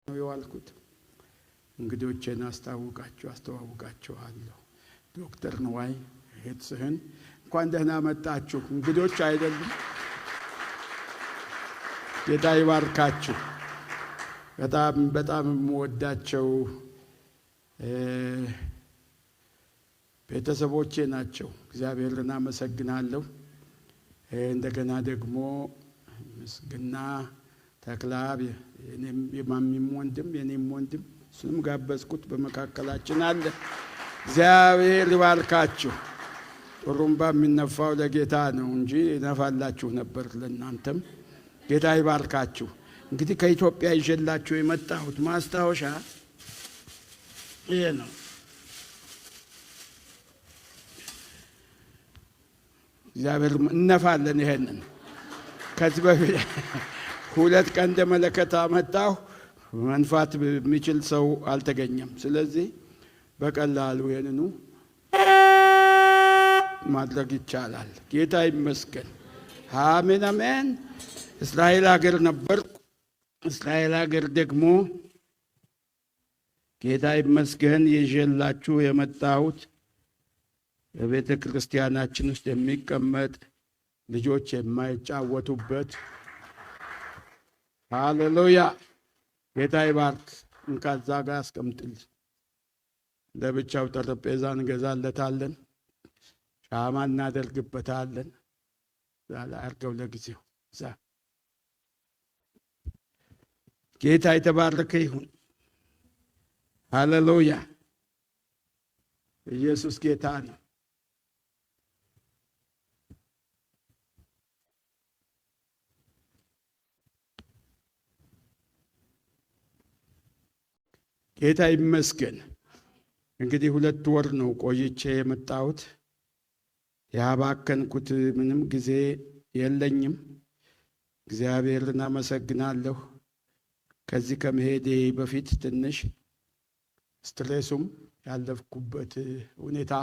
የዋልኩት። እንግዶቼን አስተዋውቃችኋለሁ። ዶክተር ንዋይ ሄትስህን እንኳን ደህና መጣችሁ። እንግዶች አይደሉም። ጌታ ይባርካችሁ። በጣም በጣም የምወዳቸው ቤተሰቦቼ ናቸው። እግዚአብሔርን አመሰግናለሁ። እንደገና ደግሞ ምስግና ተክለአብ የማሚም ወንድም የኔም ወንድም፣ እሱንም ጋበዝኩት። በመካከላችን አለ። እግዚአብሔር ይባርካችሁ። ጥሩምባ የሚነፋው ለጌታ ነው እንጂ ይነፋላችሁ ነበር ለእናንተም። ጌታ ይባርካችሁ። እንግዲህ ከኢትዮጵያ ይዤላችሁ የመጣሁት ማስታወሻ ይሄ ነው። እግዚአብሔር እነፋለን። ይሄንን ከዚህ በፊት 2 ቀንደ መለከት አመጣሁ። መንፋት የሚችል ሰው አልተገኘም። ስለዚህ በቀላሉ ይሄንኑ ማድረግ ይቻላል። ጌታ ይመስገን። አሜን አሜን። እስራኤል ሀገር ነበርኩ። እስራኤል ሀገር ደግሞ ጌታ ይመስገን ይዤላችሁ የመጣሁት በቤተ ክርስቲያናችን ውስጥ የሚቀመጥ ልጆች የማይጫወቱበት፣ ሃሌሉያ፣ ጌታ ይባርክ። እንካ እዛ ጋር አስቀምጥልን። ለብቻው ጠረጴዛ እንገዛለታለን፣ ሻማ እናደርግበታለን። እዛ ላይ አድርገው ለጊዜው እዛ። ጌታ የተባረከ ይሁን። ሃሌሉያ፣ ኢየሱስ ጌታ ነው። ጌታ ይመስገን። እንግዲህ 2 ወር ነው ቆይቼ የመጣሁት። ያባከንኩት ምንም ጊዜ የለኝም። እግዚአብሔርን አመሰግናለሁ። ከዚህ ከመሄዴ በፊት ትንሽ stress ኡም ያለፍኩበት ሁኔታ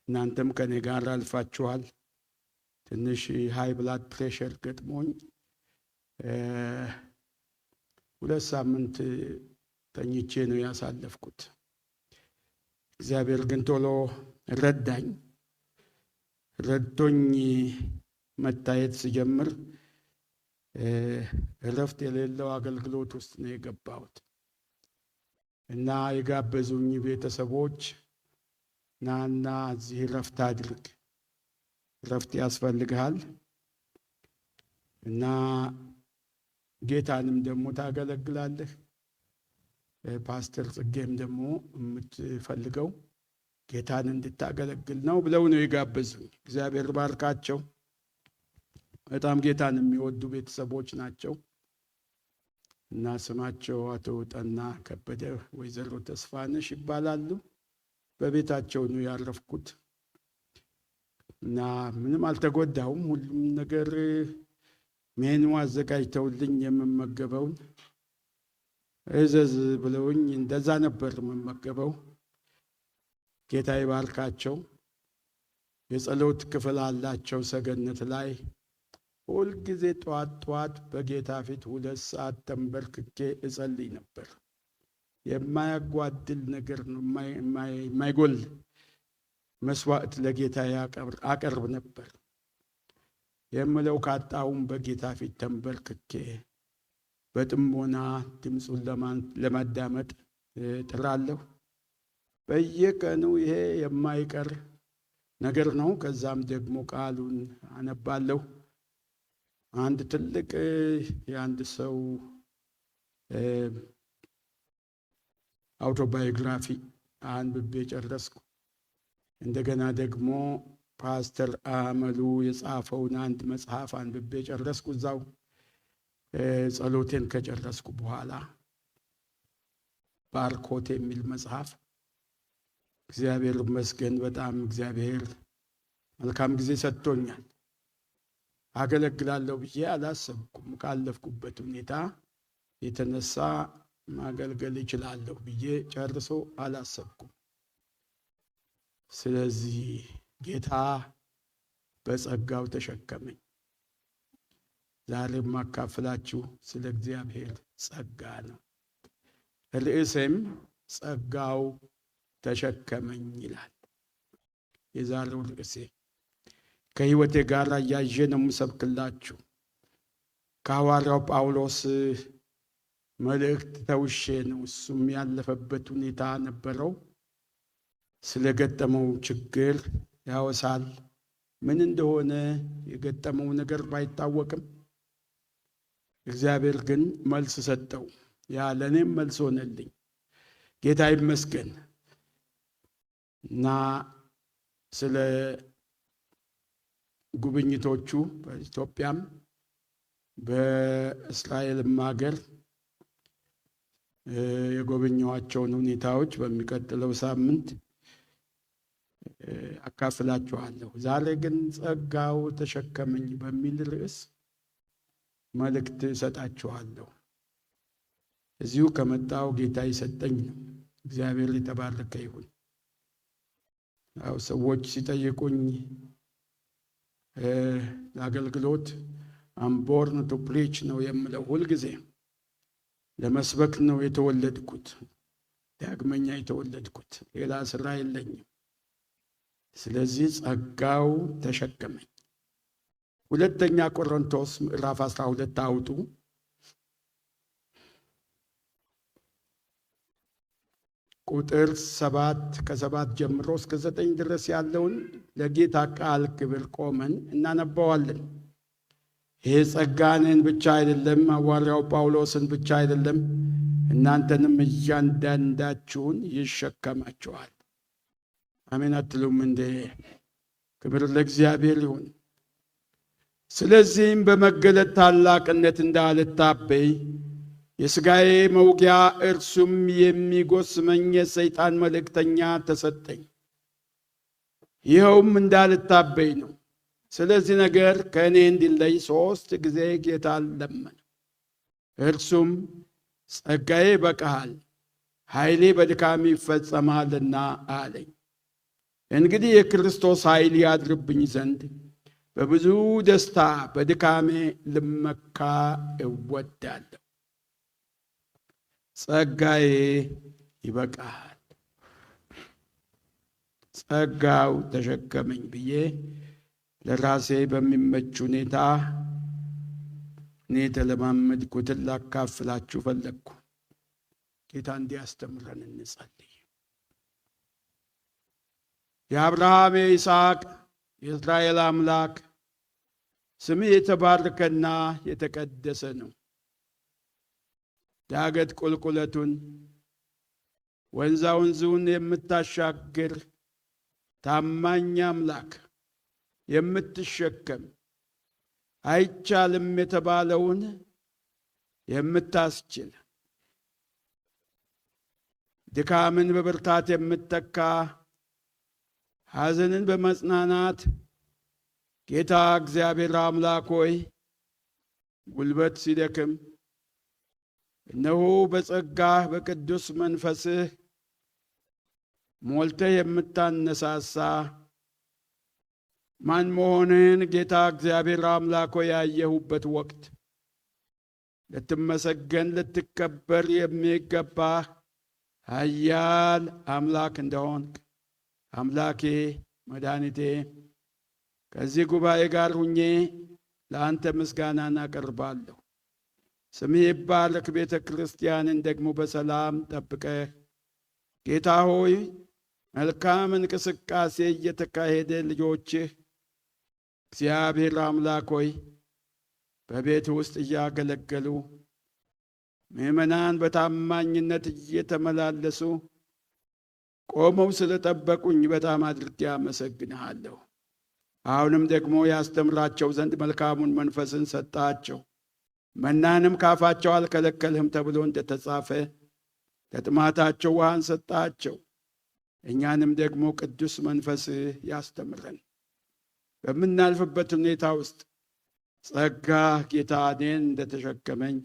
እናንተም ከኔ ጋር አልፋችኋል። ትንሽ high blood pressure ገጥሞኝ 2 ሳምንት ተኝቼ ነው ያሳለፍኩት። እግዚአብሔር ግን ቶሎ ረዳኝ። ረድቶኝ መታየት ስጀምር እረፍት የሌለው አገልግሎት ውስጥ ነው የገባሁት። እና የጋበዙኝ ቤተሰቦች ናና እዚህ እረፍት አድርግ፣ እረፍት ያስፈልግሃል እና ጌታንም ደግሞ ታገለግላለህ፣ ፓስተር ጽጌም ደግሞ የምትፈልገው ጌታን እንድታገለግል ነው ብለው ነው የጋበዙኝ። እግዚአብሔር ባርካቸው። በጣም ጌታን የሚወዱ ቤተሰቦች ናቸው። እና ስማቸው አቶ ጠና ከበደ፣ ወይዘሮ ተስፋነሽ ይባላሉ። በቤታቸው ነው ያረፍኩት። እና ምንም አልተጎዳሁም። ሁሉም ነገር ሜኑ አዘጋጅተውልኝ የምመገበውን እዘዝ ብለውኝ እንደዛ ነበር የምመገበው። ጌታ ይባርካቸው። የጸሎት ክፍል አላቸው ሰገነት ላይ። ሁል ጊዜ ጧት ጧት በጌታ ፊት 2 ሰዓት ተንበርክኬ እጸልይ ነበር። የማያጓድል ነገር ነው፣ የማይጎል መስዋዕት ለጌታ አቀርብ ነበር። የምለው ካጣሁም በጌታ ፊት ተንበርክኬ በጥሞና ድምፁን ለማዳመጥ እጥራለሁ። በየቀኑ ይሄ የማይቀር ነገር ነው። ከዛም ደግሞ ቃሉን አነባለሁ። አንድ ትልቅ የአንድ ሰው አውቶባዮግራፊ አንብቤ ጨረስኩ። እንደገና ደግሞ ፓስተር አመሉ የጻፈውን አንድ መጽሐፍ አንብቤ ጨረስኩ። እዛው ጸሎቴን ከጨረስኩ በኋላ ባርኮት የሚል መጽሐፍ። እግዚአብሔር ይመስገን፣ በጣም እግዚአብሔር መልካም ጊዜ ሰጥቶኛል። አገለግላለሁ ብዬ አላሰብኩም። ካለፍኩበት ሁኔታ የተነሳ ማገልገል እችላለሁ ብዬ ጨርሶ አላሰብኩም። ስለዚህ ጌታ በጸጋው ተሸከመኝ። ዛሬ የማካፍላችሁ ስለ እግዚአብሔር ጸጋ ነው። ርዕሴም ጸጋው ተሸከመኝ ይላል። የዛሬው ርዕሴ ከሕይወቴ ጋር አያይዤ ነው የምሰብክላችሁ። ከሐዋርያው ጳውሎስ መልእክት ተውሼ ነው። እሱም ያለፈበት ሁኔታ ነበረው። ስለገጠመው ችግር ያወሳል። ምን እንደሆነ የገጠመው ነገር ባይታወቅም እግዚአብሔር ግን መልስ ሰጠው። ያ ለእኔም መልስ ሆነልኝ። ጌታ ይመስገን። እና ስለ ጉብኝቶቹ በኢትዮጵያም በእስራኤልም ሀገር የጎበኘኋቸውን ሁኔታዎች በሚቀጥለው ሳምንት አካፍላችኋለሁ። ዛሬ ግን ጸጋው ተሸከመኝ በሚል ርዕስ መልእክት እሰጣችኋለሁ። እዚሁ ከመጣው ጌታ የሰጠኝ ነው። እግዚአብሔር የተባረከ ይሁን። ያው ሰዎች ሲጠይቁኝ ለአገልግሎት "I'm born to preach" ነው የምለው። ሁልጊዜ ለመስበክ ነው የተወለድኩት፣ ዳግመኛ የተወለድኩት። ሌላ ስራ የለኝም። ስለዚህ ጸጋው ተሸከመኝ። ሁለተኛ ቆሮንቶስ ምዕራፍ 12 አውጡ። ቁጥር 7፣ ከ7 ጀምሮ እስከ 9 ድረስ ያለውን ለጌታ ቃል ክብር ቆመን እናነባዋለን። ይሄ ጸጋ እኔን ብቻ አይደለም፣ ሐዋርያው ጳውሎስን ብቻ አይደለም፣ እናንተንም እያንዳንዳችሁን ይሸከማችኋል። አሜን አትሉም እንዴ? ክብር ለእግዚአብሔር ይሁን። ስለዚህም በመገለጥ ታላቅነት እንዳልታበይ የሥጋዬ መውጊያ እርሱም የሚጎስመኝ የሰይጣን መልእክተኛ ተሰጠኝ። ይኸውም እንዳልታበይ ነው። ስለዚህ ነገር ከእኔ እንዲለይ 3 ጊዜ ጌታን ለመንሁ። እርሱም ጸጋዬ ይበቃሃል፣ ኃይሌ በድካም ይፈጸማልና አለኝ። እንግዲህ የክርስቶስ ኃይል ያድርብኝ ዘንድ በብዙ ደስታ በድካሜ ልመካ እወዳለሁ። ጸጋዬ ይበቃሃል፣ ጸጋው ተሸከመኝ ብዬ ለራሴ በሚመች ሁኔታ እኔ የተለማመድኩትን ላካፍላችሁ ፈለግኩ። ጌታ እንዲያስተምረን እንጸልይ። የአብርሃም፣ የይስሐቅ፣ የእስራኤል አምላክ ስምህ የተባረከና የተቀደሰ ነው። ዳገት ቁልቁለቱን፣ ወንዛ ወንዙን የምታሻግር ታማኝ አምላክ፣ የምትሸከም፣ አይቻልም የተባለውን የምታስችል፣ ድካምን በብርታት የምትተካ፣ ሐዘንን በመጽናናት ጌታ እግዚአብሔር አምላክ ሆይ፣ ጉልበት ሲደክም እነሆ በጸጋህ በቅዱስ መንፈስህ ሞልተህ የምታነሳሳ ማን መሆንህን ጌታ እግዚአብሔር አምላክ ሆይ ያየሁበት ወቅት፣ ልትመሰገን ልትከበር የሚገባህ ኃያል አምላክ እንደሆንክ አምላኬ መድኃኒቴ ከዚህ ጉባኤ ጋር ሁኜ ለአንተ ምስጋናን አቀርባለሁ። ስምህ ይባረክ። ቤተ ክርስቲያንን ደግሞ በሰላም ጠብቀህ ጌታ ሆይ መልካም እንቅስቃሴ እየተካሄደ ልጆችህ እግዚአብሔር አምላክ ሆይ በቤት ውስጥ እያገለገሉ፣ ምዕመናን በታማኝነት እየተመላለሱ ቆመው ስለጠበቁኝ በጣም አድርጌ አመሰግንሃለሁ። አሁንም ደግሞ ያስተምራቸው ዘንድ መልካሙን መንፈስን ሰጣቸው። መናንም ካፋቸው አልከለከልህም ተብሎ እንደተጻፈ ለጥማታቸው ውሃን ሰጣቸው። እኛንም ደግሞ ቅዱስ መንፈስህ ያስተምረን። በምናልፍበት ሁኔታ ውስጥ ጸጋ ጌታ እኔን እንደተሸከመኝ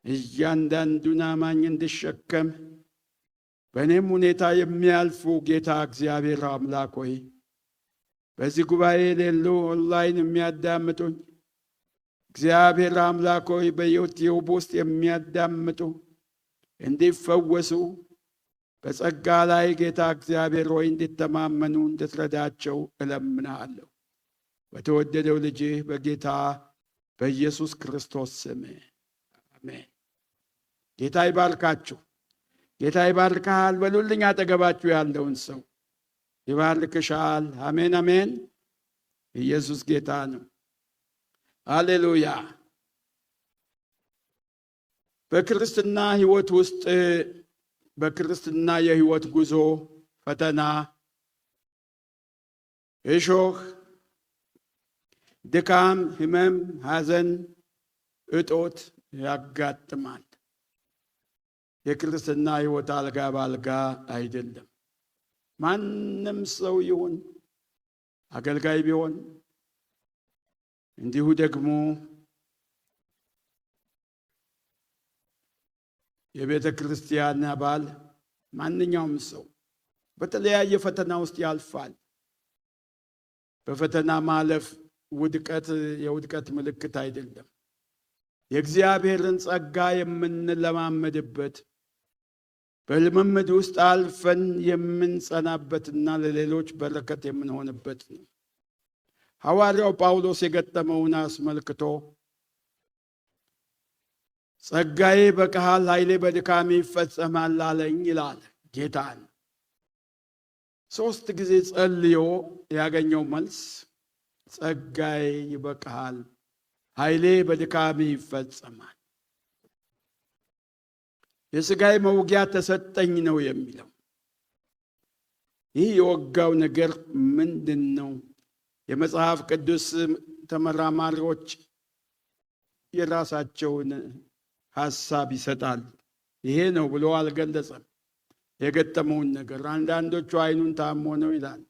እያንዳንዱን አማኝ እንድሸከም፣ በእኔም ሁኔታ የሚያልፉ ጌታ እግዚአብሔር አምላክ ሆይ በዚህ ጉባኤ የሌሉ ኦንላይን የሚያዳምጡኝ እግዚአብሔር አምላክ ሆይ በዩቲዩብ ውስጥ የሚያዳምጡ እንዲፈወሱ በጸጋ ላይ ጌታ እግዚአብሔር ሆይ እንዲተማመኑ እንድትረዳቸው እለምንሃለሁ። በተወደደው ልጅህ በጌታ በኢየሱስ ክርስቶስ ስም አሜን። ጌታ ይባርካችሁ። ጌታ ይባርክሃል በሉልኝ። አጠገባችሁ ያለውን ሰው ይባርክሻል። አሜን አሜን። ኢየሱስ ጌታ ነው። ሃሌሉያ። በክርስትና ሕይወት ውስጥ፣ በክርስትና የሕይወት ጉዞ ፈተና፣ እሾህ፣ ድካም፣ ሕመም፣ ሐዘን፣ እጦት ያጋጥማል። የክርስትና ሕይወት አልጋ በአልጋ አይደለም። ማንም ሰው ይሁን፣ አገልጋይ ቢሆን፣ እንዲሁ ደግሞ የቤተ ክርስቲያን አባል፣ ማንኛውም ሰው በተለያየ ፈተና ውስጥ ያልፋል። በፈተና ማለፍ ውድቀት የውድቀት ምልክት አይደለም። የእግዚአብሔርን ጸጋ የምንለማመድበት፣ በልምምድ ውስጥ አልፈን የምንጸናበትና ለሌሎች በረከት የምንሆንበት ነው። ሐዋርያው ጳውሎስ የገጠመውን አስመልክቶ "ጸጋዬ ይበቃሃል፣ ኃይሌ በድካሜ ይፈጸማል አለኝ" ይላል ጌታን። 3 ጊዜ ጸልዮ ያገኘው መልስ "ጸጋዬ ይበቃሃል፣ ኃይሌ በድካሜ ይፈጸማል። የሥጋዬ መውጊያ ተሰጠኝ" ነው የሚለው። ይህ የወጋው ነገር ምንድን ነው? የመጽሐፍ ቅዱስ ተመራማሪዎች የራሳቸውን ሐሳብ ይሰጣሉ። ይሄ ነው ብሎ አልገለጸም የገጠመውን ነገር። አንዳንዶቹ ዓይኑን ታሞ ነው ይላል።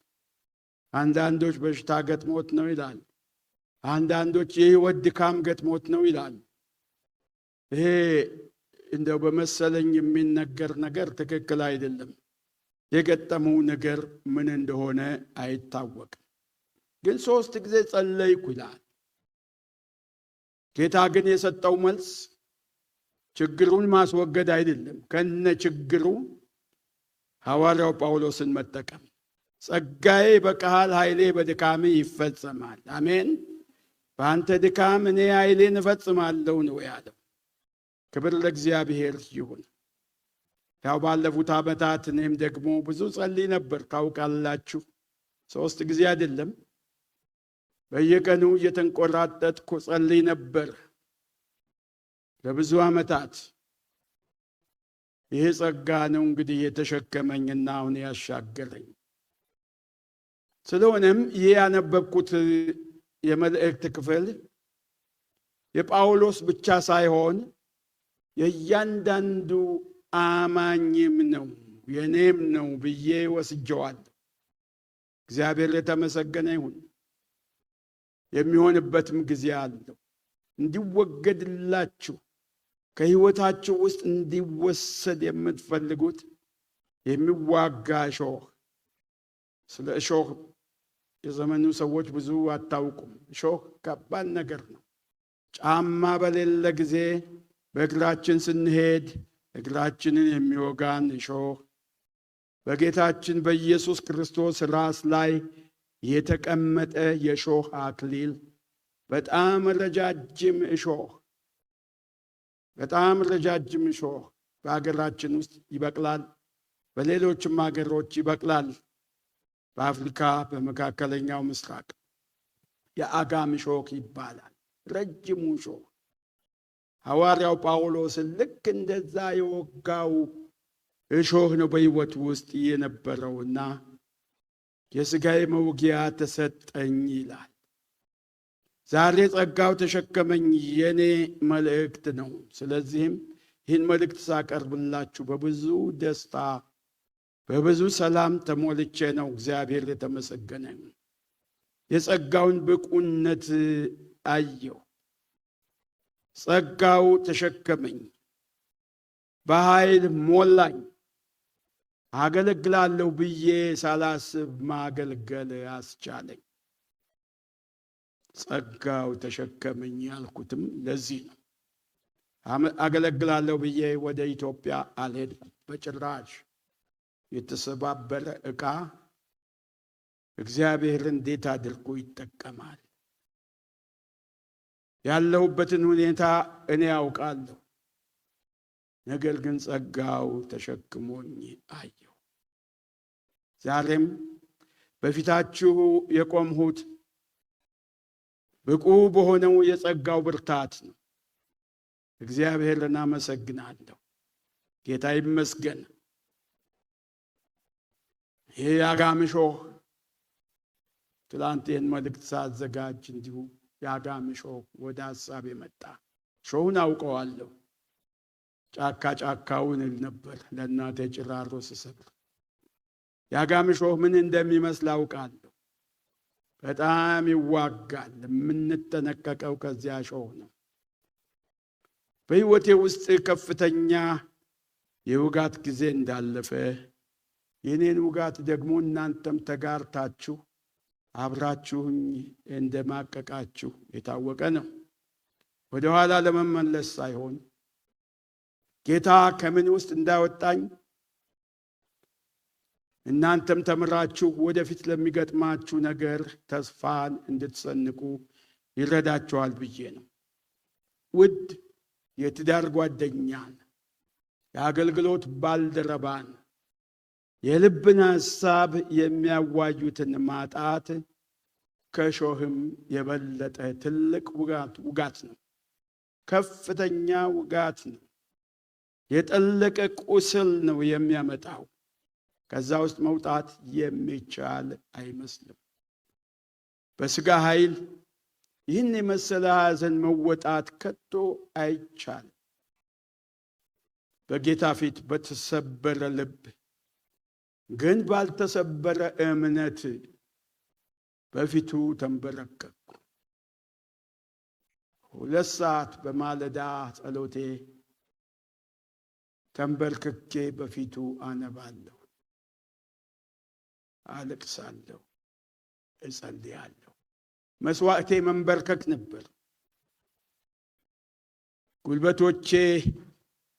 አንዳንዶች በሽታ ገጥሞት ነው ይላል። አንዳንዶች የሕይወት ድካም ገጥሞት ነው ይላል። ይሄ እንደው በመሰለኝ የሚነገር ነገር ትክክል አይደለም። የገጠመው ነገር ምን እንደሆነ አይታወቅም። ግን 3 ጊዜ ጸለይኩ ይላል። ጌታ ግን የሰጠው መልስ ችግሩን ማስወገድ አይደለም፣ ከነ ችግሩ ሐዋርያው ጳውሎስን መጠቀም። "ጸጋዬ ይበቃሃል፣ ኃይሌ በድካሜ ይፈጸማል።" አሜን። በአንተ ድካም እኔ ኃይሌን እፈጽማለሁ ነው ያለው። ክብር ለእግዚአብሔር ይሁን። ያው ባለፉት ዓመታት እኔም ደግሞ ብዙ ጸልይ ነበር፣ ታውቃላችሁ። 3 ጊዜ አይደለም፣ በየቀኑ እየተንቆራጠጥኩ ጸልይ ነበር ለብዙ ዓመታት። ይሄ ጸጋ ነው እንግዲህ የተሸከመኝና አሁን ያሻገረኝ። ስለሆነም ይህ ያነበብኩት የመልእክት ክፍል የጳውሎስ ብቻ ሳይሆን የእያንዳንዱ አማኝም ነው፣ የኔም ነው ብዬ ወስጀዋለሁ። እግዚአብሔር የተመሰገነ ይሁን። የሚሆንበትም ጊዜ አለው። እንዲወገድላችሁ፣ ከሕይወታችሁ ውስጥ እንዲወሰድ የምትፈልጉት የሚዋጋ እሾህ። ስለ እሾህ የዘመኑ ሰዎች ብዙ አታውቁም። እሾህ ከባድ ነገር ነው። ጫማ በሌለ ጊዜ በእግራችን ስንሄድ እግራችንን የሚወጋን እሾህ፣ በጌታችን በኢየሱስ ክርስቶስ ራስ ላይ የተቀመጠ የእሾህ አክሊል፣ በጣም ረጃጅም እሾህ፣ በጣም ረጃጅም እሾህ በሀገራችን ውስጥ ይበቅላል፣ በሌሎችም ሀገሮች ይበቅላል። በአፍሪካ፣ በመካከለኛው ምስራቅ የአጋም እሾህ ይባላል። ረጅሙ እሾህ ሐዋርያው ጳውሎስን ልክ እንደዛ የወጋው እሾህ ነው በሕይወቱ ውስጥ የነበረውና "የሥጋዬ መውጊያ ተሰጠኝ" ይላል። ዛሬ ጸጋው ተሸከመኝ የኔ መልእክት ነው። ስለዚህም ይህን መልእክት ሳቀርብላችሁ በብዙ ደስታ፣ በብዙ ሰላም ተሞልቼ ነው። እግዚአብሔር የተመሰገነ ይሁን። የጸጋውን ብቁነት አየሁ። ጸጋው ተሸከመኝ፣ በኃይል ሞላኝ። አገለግላለሁ ብዬ ሳላስብ ማገልገል አስቻለኝ። ጸጋው ተሸከመኝ ያልኩትም ለዚህ ነው። አገለግላለሁ ብዬ ወደ ኢትዮጵያ አልሄድኩም በጭራሽ። የተሰባበረ ዕቃ እግዚአብሔር እንዴት አድርጎ ይጠቀማል? ያለሁበትን ሁኔታ እኔ አውቃለሁ። ነገር ግን ጸጋው ተሸክሞኝ አየሁ። ዛሬም በፊታችሁ የቆምሁት ብቁ በሆነው የጸጋው ብርታት ነው። እግዚአብሔርን አመሰግናለሁ። ጌታ ይመስገን። ይህ የአጋም እሾህ፣ ትላንት ይህን መልእክት ሳዘጋጅ እንዲሁ የአጋም እሾህ ወደ ሀሳብ የመጣ፣ እሾሁን አውቀዋለሁ። ጫካ ጫካውን እል ነበር ለእናቴ ጭራሮ ስሰብር። የአጋም እሾህ ምን እንደሚመስል አውቃለሁ። በጣም ይዋጋል። የምንጠነቀቀው ከዚያ እሾህ ነው። በሕይወቴ ውስጥ ከፍተኛ የውጋት ጊዜ እንዳለፈ፣ የኔን ውጋት ደግሞ እናንተም ተጋርታችሁ አብራችሁኝ እንደማቀቃችሁ የታወቀ ነው። ወደ ኋላ ለመመለስ ሳይሆን ጌታ ከምን ውስጥ እንዳወጣኝ እናንተም ተምራችሁ ወደፊት ለሚገጥማችሁ ነገር ተስፋን እንድትሰንቁ ይረዳችኋል ብዬ ነው። ውድ የትዳር ጓደኛን፣ የአገልግሎት ባልደረባን፣ የልብን ሐሳብ የሚያዋዩትን ማጣት ከሾህም የበለጠ ትልቅ ውጋት ነው። ከፍተኛ ውጋት ነው። የጠለቀ ቁስል ነው የሚያመጣው። ከዛ ውስጥ መውጣት የሚቻል አይመስልም። በስጋ ኃይል ይህን የመሰለ ሐዘን መወጣት ከቶ አይቻልም። በጌታ ፊት በተሰበረ ልብ ግን ባልተሰበረ እምነት በፊቱ ተንበረከኩ። 2 ሰዓት በማለዳ ጸሎቴ ተንበርክኬ በፊቱ አነባለሁ፣ አለቅሳለሁ፣ እጸልያለሁ። መስዋዕቴ መንበርከክ ነበር። ጉልበቶቼ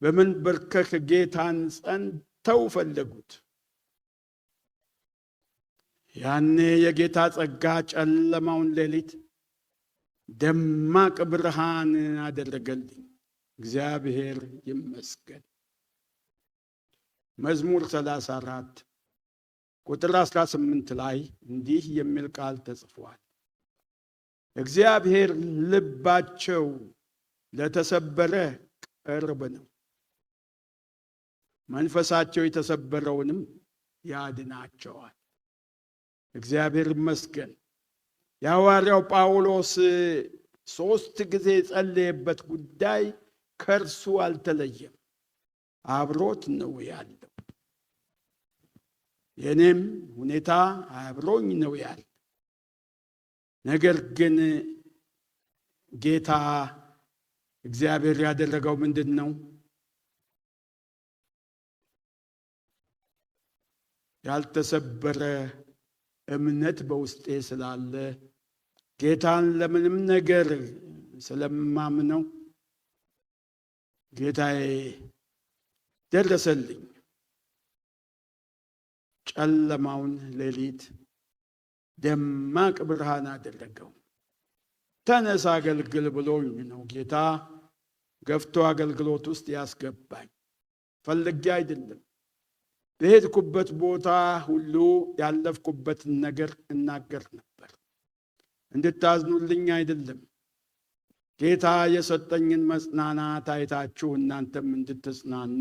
በመንበርከክ ጌታን ጸንተው ፈለጉት። ያኔ የጌታ ጸጋ ጨለማውን ሌሊት ደማቅ ብርሃን አደረገልኝ። እግዚአብሔር ይመስገን። መዝሙር 34 ቁጥር 18 ላይ እንዲህ የሚል ቃል ተጽፏል። እግዚአብሔር ልባቸው ለተሰበረ ቅርብ ነው፣ መንፈሳቸው የተሰበረውንም ያድናቸዋል። እግዚአብሔር ይመስገን። የሐዋርያው ጳውሎስ ሶስት ጊዜ የጸለየበት ጉዳይ ከእርሱ አልተለየም፣ አብሮት ነው ያለው። የእኔም ሁኔታ አብሮኝ ነው ያለ። ነገር ግን ጌታ እግዚአብሔር ያደረገው ምንድን ነው? ያልተሰበረ እምነት በውስጤ ስላለ፣ ጌታን ለምንም ነገር ስለማምነው ጌታዬ ደረሰልኝ። ጨለማውን ሌሊት ደማቅ ብርሃን አደረገው። ተነስ አገልግል ብሎኝ ነው ጌታ ገፍቶ አገልግሎት ውስጥ ያስገባኝ። ፈልጌ አይደለም። በሄድኩበት ቦታ ሁሉ ያለፍኩበትን ነገር እናገር ነበር። እንድታዝኑልኝ አይደለም። ጌታ የሰጠኝን መጽናናት አይታችሁ እናንተም እንድትጽናኑ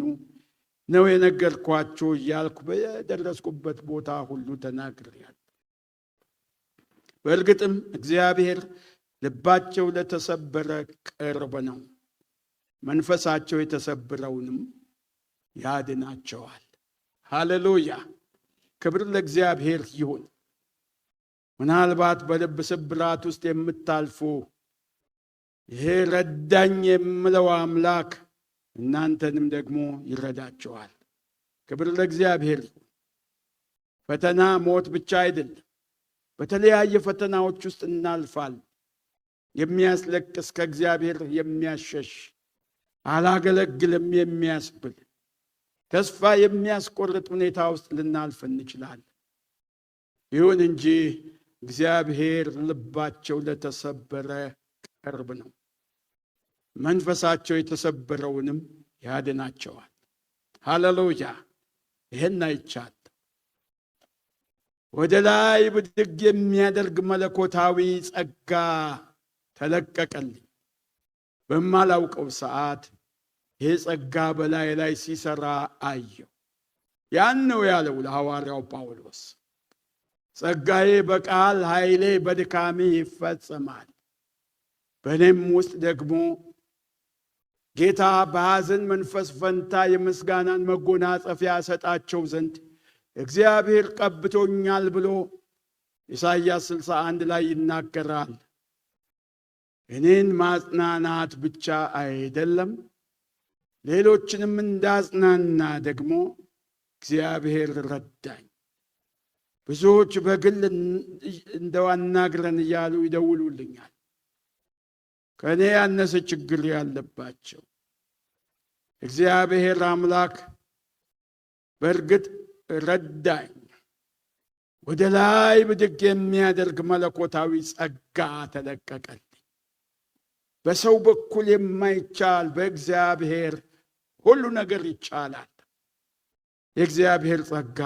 ነው የነገርኳችሁ እያልኩ በደረስኩበት ቦታ ሁሉ ተናግሬያለሁ። በእርግጥም እግዚአብሔር ልባቸው ለተሰበረ ቅርብ ነው፣ መንፈሳቸው የተሰበረውንም ያድናቸዋል። ሃሌሉያ! ክብር ለእግዚአብሔር ይሁን። ምናልባት በልብ ስብራት ውስጥ የምታልፉ፣ ይሄ ረዳኝ የምለው አምላክ እናንተንም ደግሞ ይረዳችኋል። ክብር ለእግዚአብሔር ይሁን። ፈተና ሞት ብቻ አይደለም። በተለያየ ፈተናዎች ውስጥ እናልፋል። የሚያስለቅስ፣ ከእግዚአብሔር የሚያሸሽ፣ አላገለግልም የሚያስብል፣ ተስፋ የሚያስቆርጥ ሁኔታ ውስጥ ልናልፍ እንችላለን። ይሁን እንጂ እግዚአብሔር ልባቸው ለተሰበረ ቅርብ ነው፣ መንፈሳቸው የተሰበረውንም ያድናቸዋል። ሃሌሉያ! ይህን አይቻለሁ። ወደ ላይ ብድግ የሚያደርግ መለኮታዊ ጸጋ ተለቀቀልኝ። በማላውቀው ሰዓት ይህ ጸጋ በላዬ ላይ ሲሰራ አየሁ። ያን ነው ያለው ለሐዋርያው ጳውሎስ፣ "ጸጋዬ በቃል ኃይሌ በድካሜ ይፈጸማል።" በእኔም ውስጥ ደግሞ ጌታ በሐዘን መንፈስ ፈንታ የምስጋናን መጎናጸፊያ ሰጣቸው ዘንድ እግዚአብሔር ቀብቶኛል ብሎ ኢሳይያስ 61 ላይ ይናገራል። እኔን ማጽናናት ብቻ አይደለም፣ ሌሎችንም እንዳጽናና ደግሞ እግዚአብሔር ረዳኝ። ብዙዎች በግል እንደው አናግረን እያሉ ይደውሉልኛል። ከእኔ ያነሰ ችግር ያለባቸው። እግዚአብሔር አምላክ በእርግጥ ረዳኝ። ወደ ላይ ብድግ የሚያደርግ መለኮታዊ ጸጋ ተለቀቀልኝ። በሰው በኩል የማይቻል በእግዚአብሔር ሁሉ ነገር ይቻላል። የእግዚአብሔር ጸጋ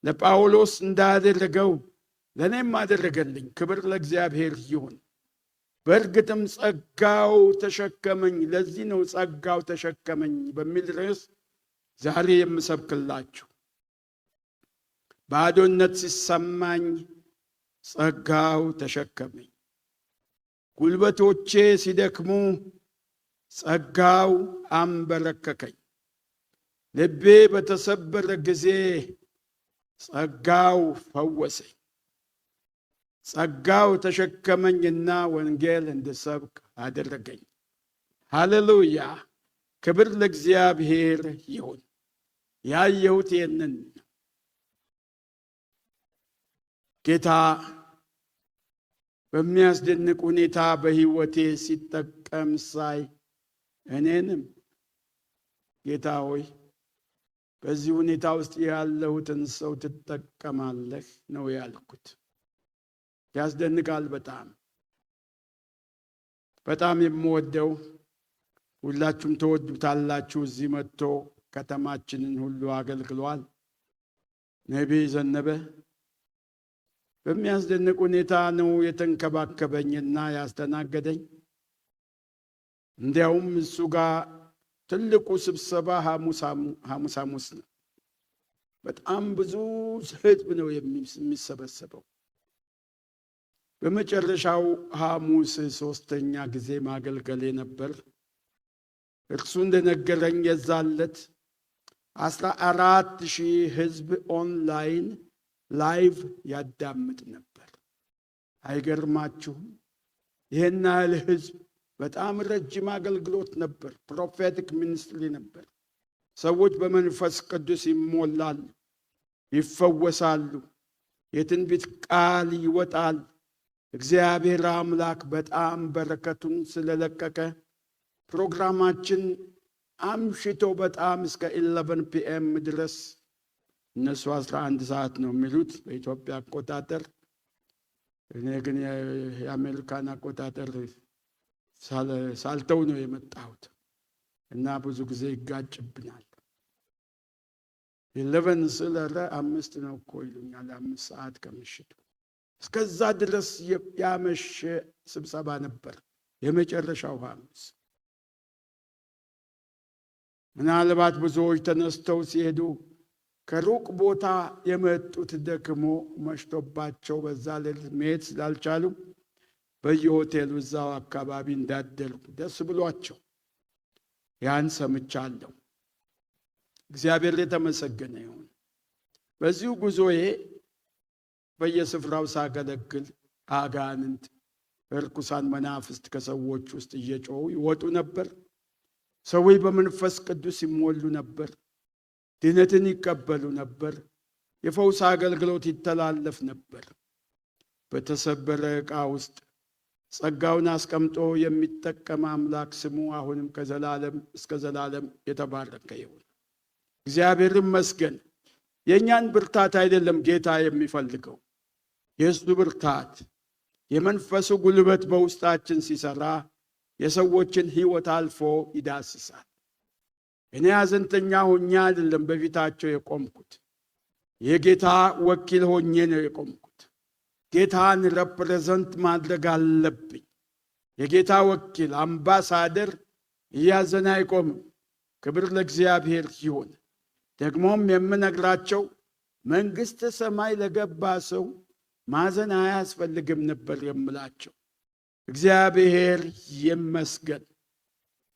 ለጳውሎስ እንዳደረገው ለእኔም አደረገልኝ። ክብር ለእግዚአብሔር ይሁን። በእርግጥም ጸጋው ተሸከመኝ። ለዚህ ነው "ጸጋው ተሸከመኝ" በሚል ርዕስ ዛሬ የምሰብክላችሁ። ባዶነት ሲሰማኝ ጸጋው ተሸከመኝ። ጉልበቶቼ ሲደክሙ ጸጋው አንበረከከኝ። ልቤ በተሰበረ ጊዜ ጸጋው ፈወሰኝ። ጸጋው ተሸከመኝና ወንጌል እንድሰብክ አደረገኝ። ሃሌሉያ! ክብር ለእግዚአብሔር ይሁን። ያየሁት ይህንን ነው። ጌታ በሚያስደንቅ ሁኔታ በሕይወቴ ሲጠቀም ሳይ እኔንም "ጌታ ሆይ፣ በዚህ ሁኔታ ውስጥ ያለሁትን ሰው ትጠቀማለህ" ነው ያልኩት። ያስደንቃል። በጣም በጣም የምወደው፣ ሁላችሁም ትወዱታላችሁ። እዚህ መጥቶ ከተማችንን ሁሉ አገልግሏል። ነቢይ ዘነበ በሚያስደንቅ ሁኔታ ነው የተንከባከበኝና ያስተናገደኝ። እንዲያውም እሱ ጋር ትልቁ ስብሰባ ሐሙስ ሐሙስ ነው። በጣም ብዙ ሕዝብ ነው የሚሰበሰበው። በመጨረሻው ሐሙስ ሶስተኛ ጊዜ ማገልገሌ ነበር። እርሱ እንደነገረኝ የዛለት 14,000 ሕዝብ online live ያዳምጥ ነበር። አይገርማችሁም? ይህን ያህል ሕዝብ። በጣም ረጅም አገልግሎት ነበር። Prophetic ministry ነበር። ሰዎች በመንፈስ ቅዱስ ይሞላሉ፣ ይፈወሳሉ፣ የትንቢት ቃል ይወጣል። እግዚአብሔር አምላክ በጣም በረከቱን ስለለቀቀ ፕሮግራማችን አምሽቶ በጣም እስከ 11 PM ድረስ፣ እነሱ 11 ሰዓት ነው የሚሉት በኢትዮጵያ አቆጣጠር። እኔ ግን የአሜሪካን አቆጣጠር ሳልተው ነው የመጣሁት እና ብዙ ጊዜ ይጋጭብናል። 11 ስል ኧረ 5 ነው እኮ ይሉኛል፣ 5 ሰዓት ከምሽቱ። እስከዛ ድረስ ያመሸ ስብሰባ ነበር የመጨረሻው ሐሙስ። ምናልባት ብዙዎች ተነስተው ሲሄዱ ከሩቅ ቦታ የመጡት ደግሞ መሽቶባቸው በዛ ሌሊት መሄድ ስላልቻሉ በየሆቴሉ እዛው አካባቢ እንዳደሩ ደስ ብሏቸው ያን ሰምቻለሁ። እግዚአብሔር የተመሰገነ ይሁን። በዚሁ ጉዞዬ በየስፍራው ሳገለግል አጋንንት፣ እርኩሳን መናፍስት ከሰዎች ውስጥ እየጮሁ ይወጡ ነበር። ሰዎች በመንፈስ ቅዱስ ይሞሉ ነበር። ድነትን ይቀበሉ ነበር። የፈውስ አገልግሎት ይተላለፍ ነበር። በተሰበረ ዕቃ ውስጥ ጸጋውን አስቀምጦ የሚጠቀም አምላክ ስሙ አሁንም ከዘላለም እስከ ዘላለም የተባረከ ይሁን። እግዚአብሔር ይመስገን። የእኛን ብርታት አይደለም ጌታ የሚፈልገው፣ የእሱ ብርታት፣ የመንፈሱ ጉልበት በውስጣችን ሲሰራ የሰዎችን ሕይወት አልፎ ይዳስሳል። እኔ ሐዘንተኛ ሆኜ አይደለም በፊታቸው የቆምኩት፣ የጌታ ወኪል ሆኜ ነው የቆምኩት። ጌታን represent ማድረግ አለብኝ። የጌታ ወኪል አምባሳደር እያዘነ አይቆምም። ክብር ለእግዚአብሔር ይሁን። ደግሞም የምነግራቸው መንግሥተ ሰማይ ለገባ ሰው ማዘን አያስፈልግም ነበር የምላቸው። እግዚአብሔር ይመስገን።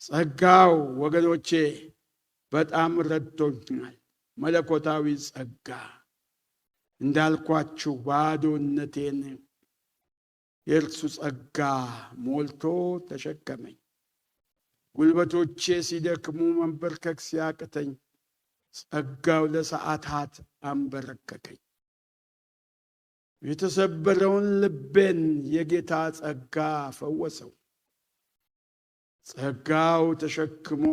ጸጋው ወገኖቼ በጣም ረድቶኛል። መለኮታዊ ጸጋ እንዳልኳችሁ ባዶነቴን የእርሱ ጸጋ ሞልቶ ተሸከመኝ። ጉልበቶቼ ሲደክሙ፣ መንበርከክ ሲያቅተኝ ጸጋው ለሰዓታት አንበረከከኝ። የተሰበረውን ልቤን የጌታ ጸጋ ፈወሰው። ጸጋው ተሸክሞ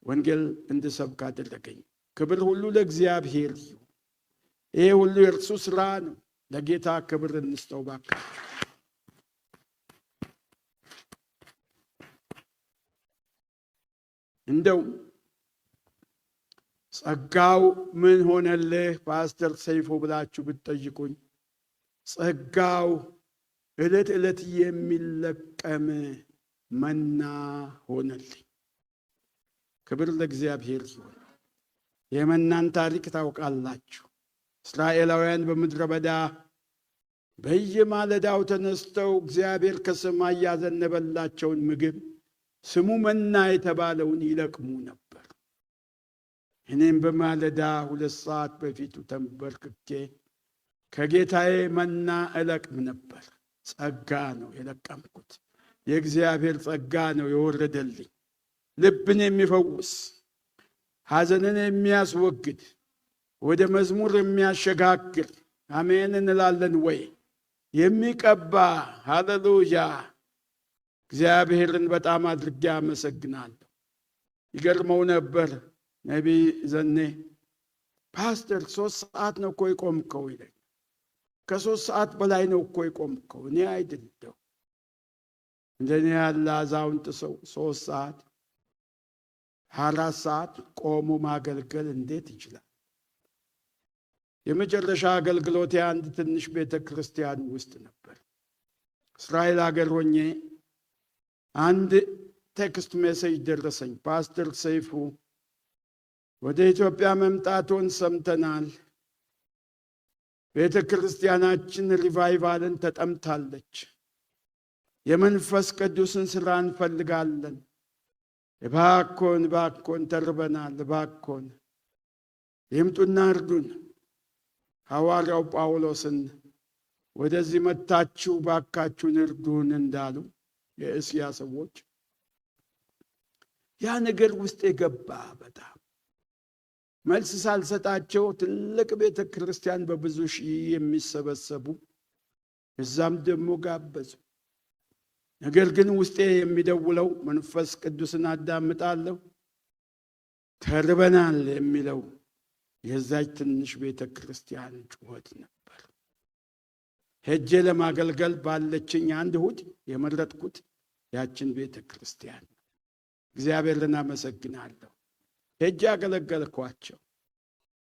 ወንጌል እንድሰብክ አደረገኝ። ክብር ሁሉ ለእግዚአብሔር ይሁን። ይሄ ሁሉ የእርሱ ስራ ነው። ለጌታ ክብር እንስጠው ባካችሁ። እንደው ጸጋው ምን ሆነልህ ፓስተር ሰይፉ ብላችሁ ብትጠይቁኝ፣ ጸጋው ዕለት ዕለት የሚለቀም መና ሆነልኝ። ክብር ለእግዚአብሔር ይሁን። የመናን ታሪክ ታውቃላችሁ። እስራኤላውያን በምድረ በዳ በየማለዳው ተነስተው እግዚአብሔር ከሰማይ ያዘነበላቸውን ምግብ፣ ስሙ መና የተባለውን፣ ይለቅሙ ነበር። እኔም በማለዳ 2 ሰዓት በፊቱ ተንበርክኬ ከጌታዬ መና እለቅም ነበር። ጸጋ ነው የለቀምኩት። የእግዚአብሔር ጸጋ ነው የወረደልኝ። ልብን የሚፈውስ፣ ሐዘንን የሚያስወግድ፣ ወደ መዝሙር የሚያሸጋግር፣ አሜን እንላለን ወይ? የሚቀባ፣ ሃሌሉያ። እግዚአብሔርን በጣም አድርጌ አመሰግናለሁ። ይገርመው ነበር ነቢይ ዘኔ፣ "ፓስተር፣ 3 ሰዓት ነው እኮ የቆምከው" ይለኝ። "ከ3 ሰዓት በላይ ነው እኮ የቆምከው።" እኔ አይደለሁ፣ እንደኔ ያለ አዛውንት ሰው 3 ሰዓት፣ 4 ሰዓት ቆሞ ማገልገል እንዴት ይችላል? የመጨረሻ አገልግሎት የአንድ ትንሽ ቤተ ክርስቲያን ውስጥ ነበር። እስራኤል ሀገር ሆኜ አንድ text message ደረሰኝ። "ፓስተር ሰይፉ ወደ ኢትዮጵያ መምጣቶን ሰምተናል። ቤተ ክርስቲያናችን revival ን ተጠምታለች። የመንፈስ ቅዱስን ሥራ እንፈልጋለን። እባኮን፣ እባኮን፣ ተርበናል። እባኮን ይምጡና እርዱን። ሐዋርያው ጳውሎስን ወደዚህ መጥታችሁ ባካችሁን እርዱን እንዳሉ የእስያ ሰዎች።" ያ ነገር ውስጤ ገባ በጣም። መልስ ሳልሰጣቸው ትልቅ ቤተ ክርስቲያን በብዙ ሺህ የሚሰበሰቡ፣ እዛም ደግሞ ጋበዙ። ነገር ግን ውስጤ የሚደውለው፣ መንፈስ ቅዱስን አዳምጣለሁ፣ ተርበናል የሚለው የዛች ትንሽ ቤተ ክርስቲያን ጩኸት ነበር። ሄጄ ለማገልገል ባለችኝ አንድ እሁድ የመረጥኩት ያችን ቤተ ክርስቲያን። እግዚአብሔርን አመሰግናለሁ። ሄጄ አገለገልኳቸው።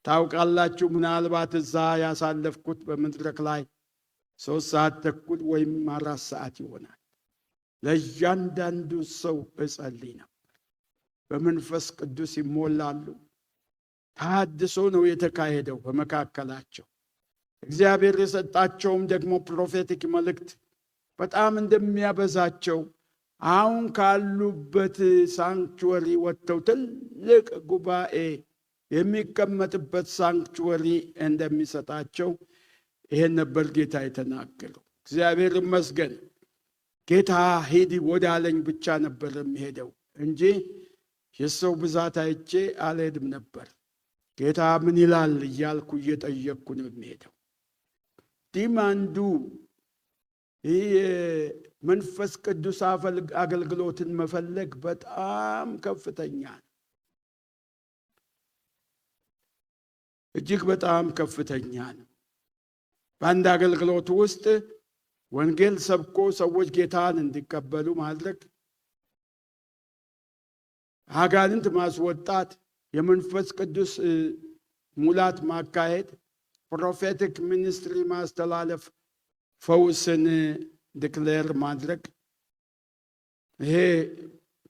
ታውቃላችሁ፣ ምናልባት እዛ ያሳለፍኩት በመድረክ ላይ 3 ሰዓት ተኩል ወይም 4 ሰዓት ይሆናል። ለእያንዳንዱ ሰው እጸልይ ነበር። በመንፈስ ቅዱስ ይሞላሉ። ተሃድሶ ነው የተካሄደው በመካከላቸው። እግዚአብሔር የሰጣቸውም ደግሞ prophetic መልእክት በጣም እንደሚያበዛቸው፣ አሁን ካሉበት sanctuary ወጥተው ትልቅ ጉባኤ የሚቀመጥበት sanctuary እንደሚሰጣቸው ይሄን ነበር ጌታ የተናገረው። እግዚአብሔር ይመስገን። ጌታ ሂድ ወዳለኝ ብቻ ነበር የምሄደው እንጂ የሰው ብዛት አይቼ አልሄድም ነበር። ጌታ ምን ይላል እያልኩ እየጠየቅኩ ነው የምሄደው። Demand ኡ ይህ መንፈስ ቅዱስ አገልግሎትን መፈለግ በጣም ከፍተኛ ነው። እጅግ በጣም ከፍተኛ ነው። በአንድ አገልግሎት ውስጥ ወንጌል ሰብኮ ሰዎች ጌታን እንዲቀበሉ ማድረግ፣ አጋንንት ማስወጣት፣ የመንፈስ ቅዱስ ሙላት ማካሄድ፣ prophetic ministry ማስተላለፍ፣ ፈውስን declare ማድረግ፣ ይሄ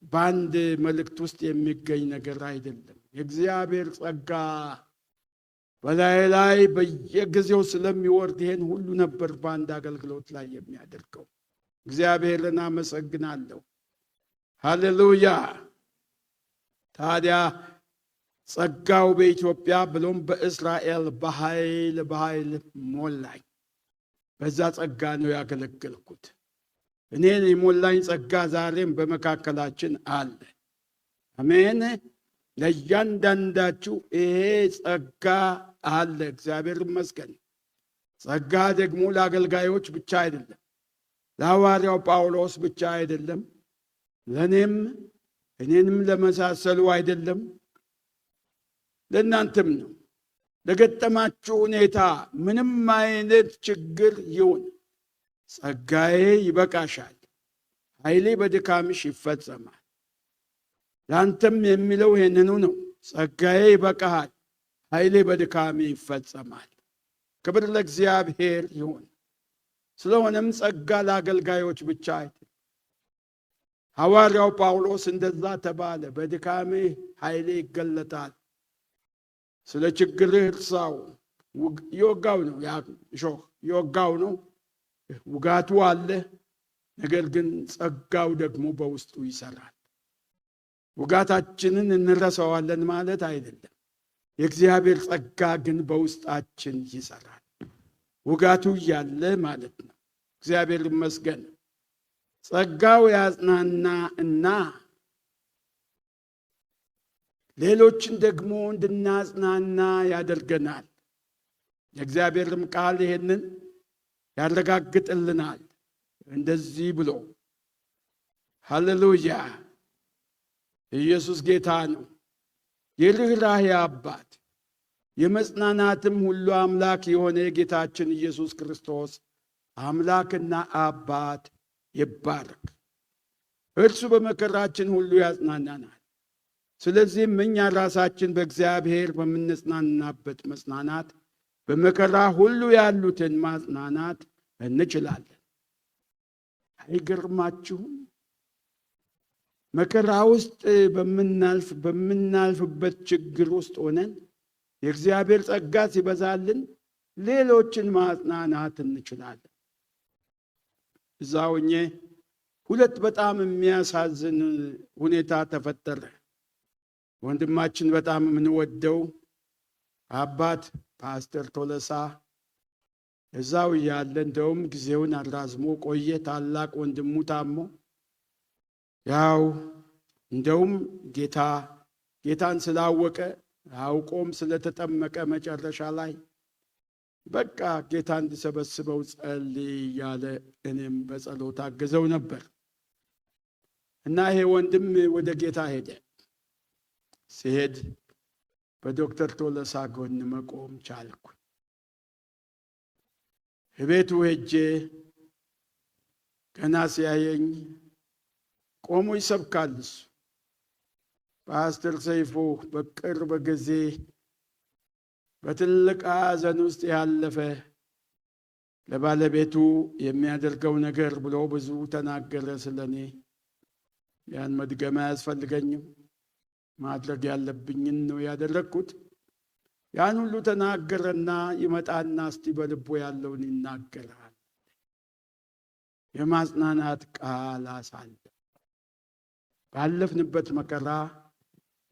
በአንድ መልእክት ውስጥ የሚገኝ ነገር አይደለም። የእግዚአብሔር ጸጋ በላይ ላይ በየጊዜው ስለሚወርድ ይሄን ሁሉ ነበር በአንድ አገልግሎት ላይ የሚያደርገው። እግዚአብሔርን አመሰግናለሁ። ሃሌሉያ። ታዲያ ጸጋው በኢትዮጵያ ብሎም በእስራኤል በኃይል በኃይል ሞላኝ። በዛ ጸጋ ነው ያገለገልኩት። እኔን የሞላኝ ጸጋ ዛሬም በመካከላችን አለ። አሜን። ለእያንዳንዳችሁ ይሄ ጸጋ አለ። እግዚአብሔር ይመስገን። ጸጋ ደግሞ ለአገልጋዮች ብቻ አይደለም፣ ለሐዋርያው ጳውሎስ ብቻ አይደለም፣ ለእኔም እኔንም ለመሳሰሉ አይደለም፣ ለእናንተም ነው። ለገጠማችሁ ሁኔታ ምንም አይነት ችግር ይሁን ጸጋዬ ይበቃሻል፣ ኃይሌ በድካምሽ ይፈጸማል። ላንተም የሚለው ይሄንኑ ነው። ጸጋዬ ይበቃሃል፣ ኃይሌ በድካሜ ይፈጸማል። ክብር ለእግዚአብሔር ይሁን። ስለሆነም ጸጋ ለአገልጋዮች ብቻ አይደለም። ሐዋርያው ጳውሎስ እንደዛ ተባለ፣ በድካሜ ኃይሌ ይገለጣል። ስለ ችግርህ እርሳው። ይወጋው ነው፣ ያ እሾህ ይወጋው ነው፣ ውጋቱ አለ። ነገር ግን ጸጋው ደግሞ በውስጡ ይሰራል። ውጋታችንን እንረሳዋለን ማለት አይደለም። የእግዚአብሔር ጸጋ ግን በውስጣችን ይሰራል፣ ውጋቱ እያለ ማለት ነው። እግዚአብሔር ይመስገን። ጸጋው ያጽናና እና ሌሎችን ደግሞ እንድናጽናና ያደርገናል። የእግዚአብሔርም ቃል ይሄንን ያረጋግጥልናል እንደዚህ ብሎ። ሃሌሉያ። ኢየሱስ ጌታ ነው። የርኅራኄ አባት የመጽናናትም ሁሉ አምላክ የሆነ የጌታችን ኢየሱስ ክርስቶስ አምላክና አባት ይባረክ። እርሱ በመከራችን ሁሉ ያጽናናናል። ስለዚህም እኛ ራሳችን በእግዚአብሔር በምንጽናናበት መጽናናት በመከራ ሁሉ ያሉትን ማጽናናት እንችላለን። አይገርማችሁም? መከራ ውስጥ በምናልፍበት ችግር ውስጥ ሆነን የእግዚአብሔር ጸጋ ሲበዛልን ሌሎችን ማጽናናት እንችላለን። እዛ ሆኜ ሁለት በጣም የሚያሳዝን ሁኔታ ተፈጠረ። ወንድማችን በጣም የምንወደው አባት ፓስተር ቶለሳ እዛው እያለ እንደውም ጊዜውን አራዝሞ ቆየ። ታላቅ ወንድሙ ታሞ ያው እንደውም ጌታን ስላወቀ አውቆም ስለተጠመቀ መጨረሻ ላይ በቃ ጌታ እንዲሰበስበው ጸልይ እያለ እኔም በጸሎት አግዘው ነበር። እና ይሄ ወንድም ወደ ጌታ ሄደ። ሲሄድ በዶክተር ቶለሳ ጎን መቆም ቻልኩ። ቤቱ ሄጄ ገና ሲያየኝ ቆሞ ይሰብካል እሱ። ፓስተር ሰይፉ በቅርብ ጊዜ በትልቅ ሐዘን ውስጥ ያለፈ ለባለቤቱ የሚያደርገው ነገር ብሎ ብዙ ተናገረ ስለኔ። ያን መድገም አያስፈልገኝም። ማድረግ ያለብኝን ነው ያደረግኩት። ያን ሁሉ ተናገረና ይመጣና እስቲ በልቡ ያለውን ይናገራል። የማጽናናት ቃል አሳለ። ባለፍንበት መከራ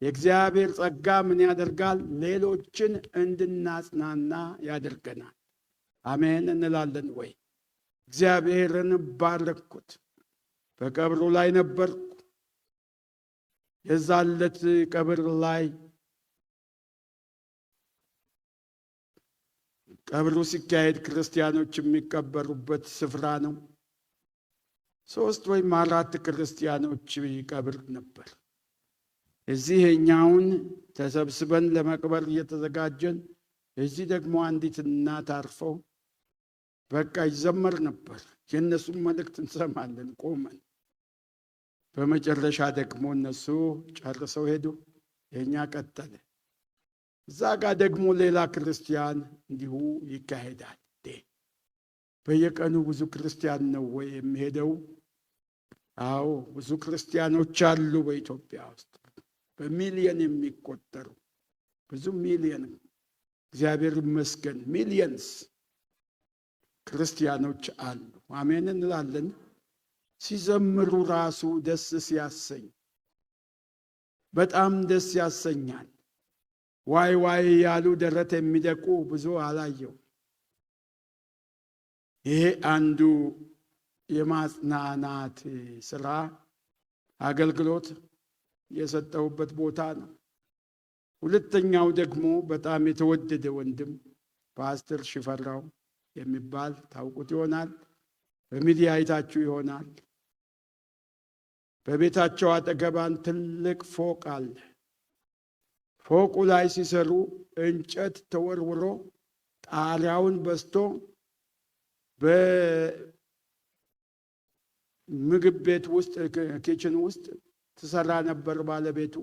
የእግዚአብሔር ጸጋ ምን ያደርጋል? ሌሎችን እንድናጽናና ያደርገናል። አሜን እንላለን ወይ? እግዚአብሔርን ባረኩት። በቀብሩ ላይ ነበርኩ። የዛለት ቀብር ላይ ቀብሩ ሲካሄድ ክርስቲያኖች የሚቀበሩበት ስፍራ ነው። ሶስት ወይም አራት ክርስቲያኖች ይቀብር ነበር። እዚህ የኛውን ተሰብስበን ለመቅበር እየተዘጋጀን፣ እዚህ ደግሞ አንዲት እናት አርፈው በቃ ይዘመር ነበር። የእነሱን መልእክት እንሰማለን ቆመን። በመጨረሻ ደግሞ እነሱ ጨርሰው ሄዱ፣ የእኛ ቀጠለ። እዛ ጋር ደግሞ ሌላ ክርስቲያን እንዲሁ ይካሄዳል። በየቀኑ ብዙ ክርስቲያን ነው ወይ የሚሄደው? አዎ፣ ብዙ ክርስቲያኖች አሉ በኢትዮጵያ ውስጥ፣ በሚሊየን የሚቆጠሩ፣ ብዙ ሚሊየን፣ እግዚአብሔር ይመስገን፣ millions ክርስቲያኖች አሉ። አሜን እንላለን። ሲዘምሩ ራሱ ደስ ሲያሰኝ፣ በጣም ደስ ያሰኛል። ዋይ ዋይ ያሉ ደረት የሚደቁ ብዙ አላየው። ይሄ አንዱ የማጽናናት ስራ አገልግሎት የሰጠሁበት ቦታ ነው። ሁለተኛው ደግሞ በጣም የተወደደ ወንድም ፓስተር ሽፈራው የሚባል ታውቁት ይሆናል። በሚዲያ አይታችሁ ይሆናል። በቤታቸው አጠገብ አንድ ትልቅ ፎቅ አለ። ፎቁ ላይ ሲሰሩ እንጨት ተወርውሮ ጣሪያውን በስቶ በምግብ ቤት ውስጥ፣ kitchen ውስጥ ትሰራ ነበር ባለቤቱ።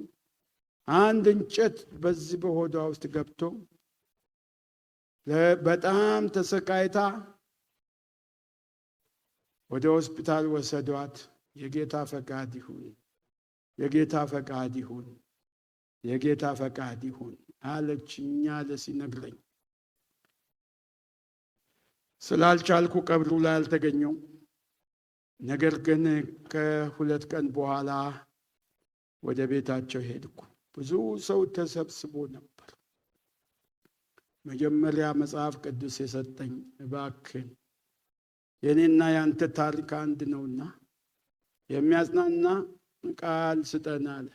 አንድ እንጨት በዚህ በሆዷ ውስጥ ገብቶ በጣም ተሰቃይታ ወደ ሆስፒታል ወሰዷት። የጌታ ፈቃድ ይሁን፣ የጌታ ፈቃድ ይሁን፣ የጌታ ፈቃድ ይሁን አለች። እኛ ሲነግረኝ ስላልቻልኩ ቀብሩ ላይ አልተገኘሁም። ነገር ግን ከ2 ቀን በኋላ ወደ ቤታቸው ሄድኩ። ብዙ ሰው ተሰብስቦ ነበር። መጀመሪያ መጽሐፍ ቅዱስ የሰጠኝ፣ እባክህን የእኔና የአንተ ታሪክ አንድ ነውና የሚያጽናና ቃል ስጠን አለ።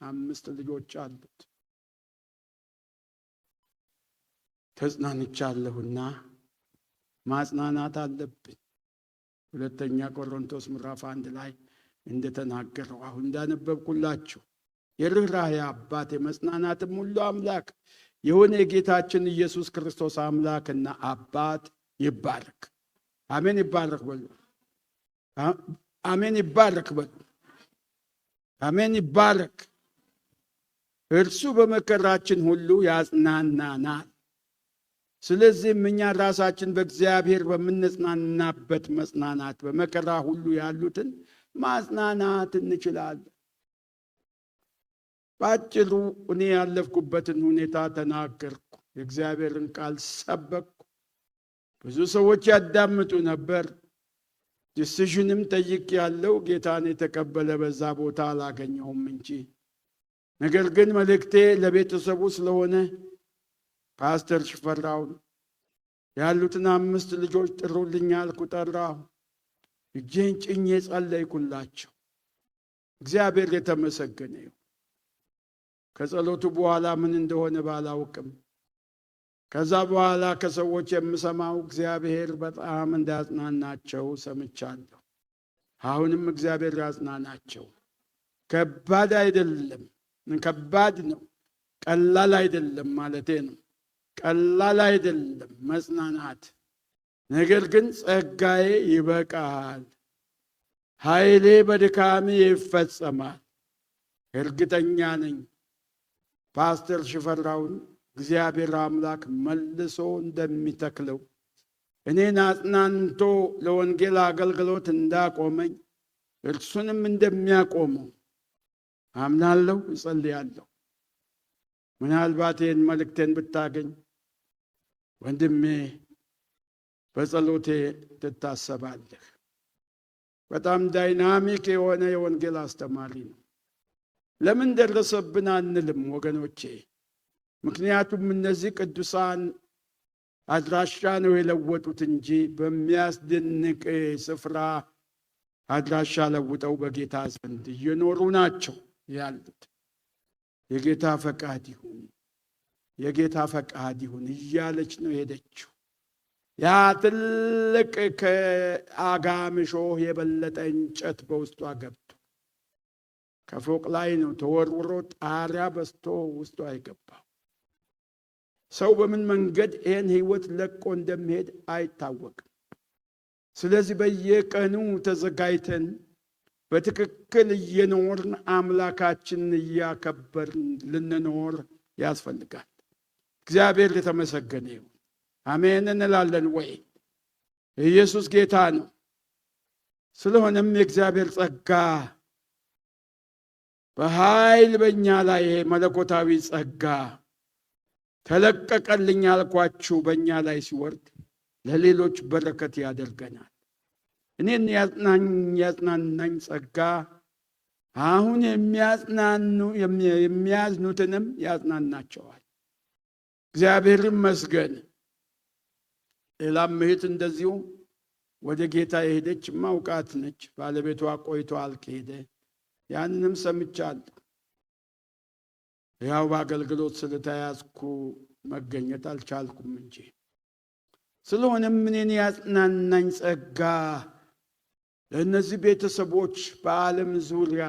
አምስት ልጆች አሉት። ተጽናንቻለሁና ማጽናናት አለብኝ። ሁለተኛ ቆሮንቶስ ምዕራፍ 1 ላይ እንደተናገረው፣ አሁን እንዳነበብኩላችሁ፣ የርኅራኄ አባት የመጽናናትም ሁሉ አምላክ የሆነ የጌታችን ኢየሱስ ክርስቶስ አምላክና አባት ይባረክ። አሜን ይባረክ በሉ። አሜን ይባረክ በሉ። አሜን ይባረክ። እርሱ በመከራችን ሁሉ ያጽናናናል። ስለዚህም እኛ ራሳችን በእግዚአብሔር በምንጽናናበት መጽናናት በመከራ ሁሉ ያሉትን ማጽናናት እንችላለን። በአጭሩ እኔ ያለፍኩበትን ሁኔታ ተናገርኩ። የእግዚአብሔርን ቃል ሰበክኩ። ብዙ ሰዎች ያዳምጡ ነበር። Decision ም ጠይቄያለሁ፣ ጌታን የተቀበለ በዛ ቦታ አላገኘሁም እንጂ። ነገር ግን መልእክቴ ለቤተሰቡ ስለሆነ ፓስተር ሽፈራውን ያሉትን አምስት ልጆች ጥሩልኝ አልኩ። ጠራሁ። እጄን ጭኜ ጸለይኩላቸው። እግዚአብሔር የተመሰገነ ይሁን። ከጸሎቱ በኋላ ምን እንደሆነ ባላውቅም ከዛ በኋላ ከሰዎች የምሰማው እግዚአብሔር በጣም እንዳጽናናቸው ሰምቻለሁ። አሁንም እግዚአብሔር ያጽናናቸው። ከባድ አይደለም፣ ከባድ ነው። ቀላል አይደለም ማለቴ ነው። ቀላል አይደለም መጽናናት። ነገር ግን ጸጋዬ ይበቃሃል፣ ኃይሌ በድካሜ ይፈጸማል። እርግጠኛ ነኝ ፓስተር ሽፈራውን እግዚአብሔር አምላክ መልሶ እንደሚተክለው፣ እኔን አጽናንቶ ለወንጌል አገልግሎት እንዳቆመኝ እርሱንም እንደሚያቆመው አምናለሁ፣ እጸልያለሁ። ምናልባት ይህን መልእክቴን ብታገኝ ወንድሜ በጸሎቴ ትታሰባለህ። በጣም dynamic የሆነ የወንጌል አስተማሪ ነው። ለምን ደረሰብን አንልም ወገኖቼ። ምክንያቱም እነዚህ ቅዱሳን አድራሻ ነው የለወጡት እንጂ በሚያስደንቅ ስፍራ አድራሻ ለውጠው በጌታ ዘንድ እየኖሩ ናቸው ያሉት። የጌታ ፈቃድ ይሁን፣ የጌታ ፈቃድ ይሁን እያለች ነው የሄደችው። ያ ትልቅ ከአጋም እሾህ የበለጠ እንጨት በውስጧ ገብቶ ከፎቅ ላይ ነው ተወርውሮ ጣሪያ በስቶ ውስጧ የገባው። ሰው በምን መንገድ ይህን ህይወት ለቆ እንደሚሄድ አይታወቅም። ስለዚህ በየቀኑ ተዘጋጅተን በትክክል እየኖርን አምላካችንን እያከበርን ልንኖር ያስፈልጋል። እግዚአብሔር የተመሰገነ ይሁን። አሜን እንላለን ወይ? ኢየሱስ ጌታ ነው። ስለሆነም የእግዚአብሔር ጸጋ በኃይል በእኛ ላይ፣ ይሄ መለኮታዊ ጸጋ ተለቀቀልኝ ያልኳችሁ በእኛ ላይ ሲወርድ ለሌሎች በረከት ያደርገናል። እኔን ያጽናናኝ ጸጋ አሁን የሚያዝኑትንም ያጽናናቸዋል። እግዚአብሔር ይመስገን። ሌላም እህት እንደዚሁ ወደ ጌታ የሄደች ማውቃት ነች። ባለቤቷ ቆይቷል ከሄደ፣ ያንንም ሰምቻለሁ። ያው በአገልግሎት ስለተያዝኩ መገኘት አልቻልኩም እንጂ። ስለሆነም እኔን ያጽናናኝ ጸጋ ለእነዚህ ቤተሰቦች በዓለም ዙሪያ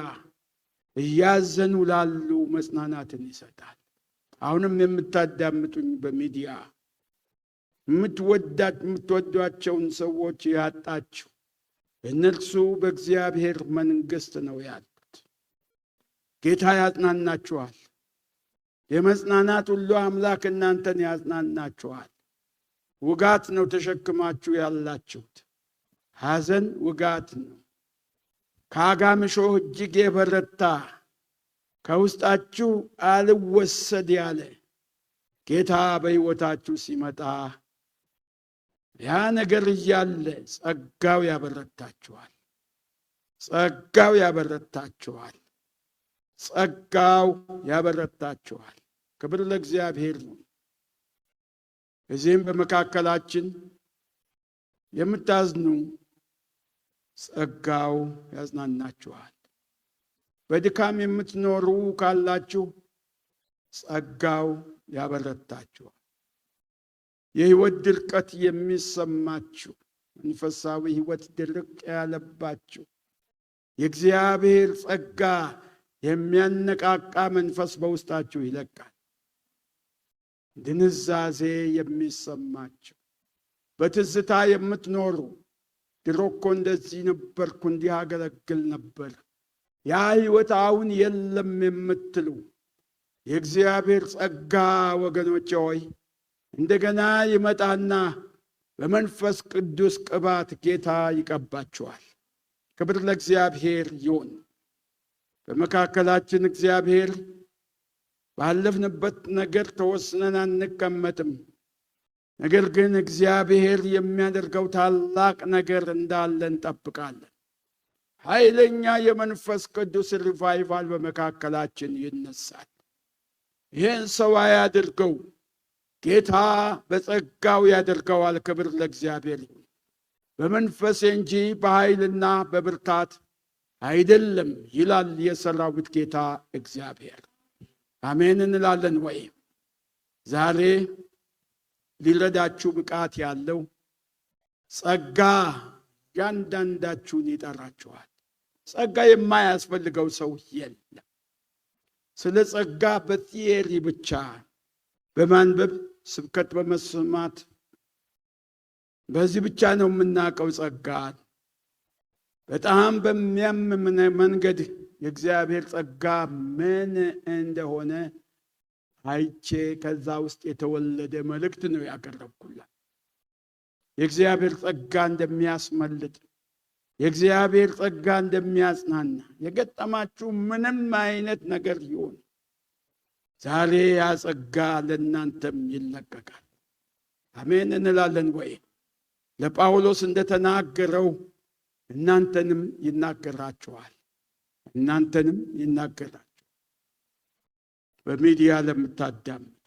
እያዘኑ ላሉ መጽናናትን ይሰጣል። አሁንም የምታዳምጡኝ በሚዲያ የምትወዷቸውን ሰዎች ያጣችሁ፣ እነርሱ በእግዚአብሔር መንግሥት ነው ያሉት። ጌታ ያጽናናችኋል። የመጽናናት ሁሉ አምላክ እናንተን ያጽናናችኋል። ውጋት ነው ተሸክማችሁ ያላችሁት። ሐዘን ውጋት ነው። ከአጋም እሾህ እጅግ የበረታ ከውስጣችሁ አልወሰድ ያለ ጌታ በሕይወታችሁ ሲመጣ ያ ነገር እያለ ጸጋው ያበረታችኋል። ጸጋው ያበረታችኋል። ጸጋው ያበረታችኋል። ክብር ለእግዚአብሔር ነው። እዚህም በመካከላችን የምታዝኑ ጸጋው ያጽናናችኋል። በድካም የምትኖሩ ካላችሁ ጸጋው ያበረታችኋል። የሕይወት ድርቀት የሚሰማችሁ፣ መንፈሳዊ ሕይወት ድርቅ ያለባችሁ፣ የእግዚአብሔር ጸጋ የሚያነቃቃ መንፈስ በውስጣችሁ ይለቃል። ድንዛዜ የሚሰማችሁ፣ በትዝታ የምትኖሩ፣ ድሮ እኮ እንደዚህ ነበርኩ፣ እንዲህ አገለግል ነበር፣ ያ ሕይወት አሁን የለም የምትሉ፣ የእግዚአብሔር ጸጋ ወገኖቼ ሆይ እንደገና ይመጣና በመንፈስ ቅዱስ ቅባት ጌታ ይቀባችኋል። ክብር ለእግዚአብሔር ይሁን። በመካከላችን እግዚአብሔር ባለፍንበት ነገር ተወስነን አንቀመጥም። ነገር ግን እግዚአብሔር የሚያደርገው ታላቅ ነገር እንዳለ እንጠብቃለን። ኃይለኛ የመንፈስ ቅዱስ revival በመካከላችን ይነሳል። ይህን ሰው አያድርገው፣ ጌታ በጸጋው ያደርገዋል። ክብር ለእግዚአብሔር ይሁን። በመንፈሴ እንጂ በኃይልና በብርታት አይደለም ይላል የሰራዊት ጌታ እግዚአብሔር። አሜን እንላለን ወይ? ዛሬ ሊረዳችሁ ብቃት ያለው ጸጋ ያንዳንዳችሁን ይጠራችኋል። ጸጋ የማያስፈልገው ሰው የለም። ስለ ጸጋ በ theory ብቻ በማንበብ፣ ስብከት በመስማት በዚህ ብቻ ነው የምናውቀው ጸጋን። በጣም በሚያም መንገድ የእግዚአብሔር ጸጋ ምን እንደሆነ አይቼ ከዛ ውስጥ የተወለደ መልእክት ነው ያቀረብኩላት። የእግዚአብሔር ጸጋ እንደሚያስመልጥ፣ የእግዚአብሔር ጸጋ እንደሚያጽናና፣ የገጠማችሁ ምንም አይነት ነገር ይሁን ዛሬ ያ ጸጋ ለእናንተም ይለቀቃል። አሜን እንላለን ወይ? ለጳውሎስ እንደተናገረው እናንተንም ይናገራችኋል። እናንተንም ይናገራችኋል። በሚዲያ ለምታዳምጡ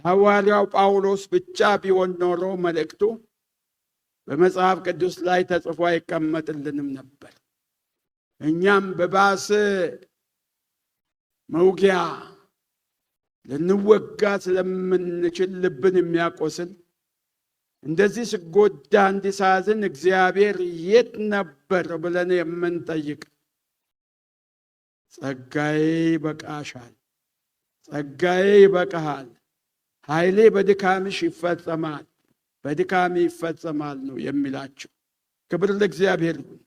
ሐዋርያው ጳውሎስ ብቻ ቢሆን ኖሮ መልእክቱ በመጽሐፍ ቅዱስ ላይ ተጽፎ አይቀመጥልንም ነበር። እኛም በባሰ መውጊያ ልንወጋ ስለምንችል ልብን የሚያቆስል እንደዚህ ስጎዳ እንዲሳዝን እግዚአብሔር የት ነበር ብለን የምንጠይቅ፣ ጸጋዬ ይበቃሻል፣ ጸጋዬ ይበቃሃል፣ ኃይሌ በድካምሽ ይፈጸማል፣ በድካሜ ይፈጸማል ነው የሚላችሁ። ክብር ለእግዚአብሔር ይሁን።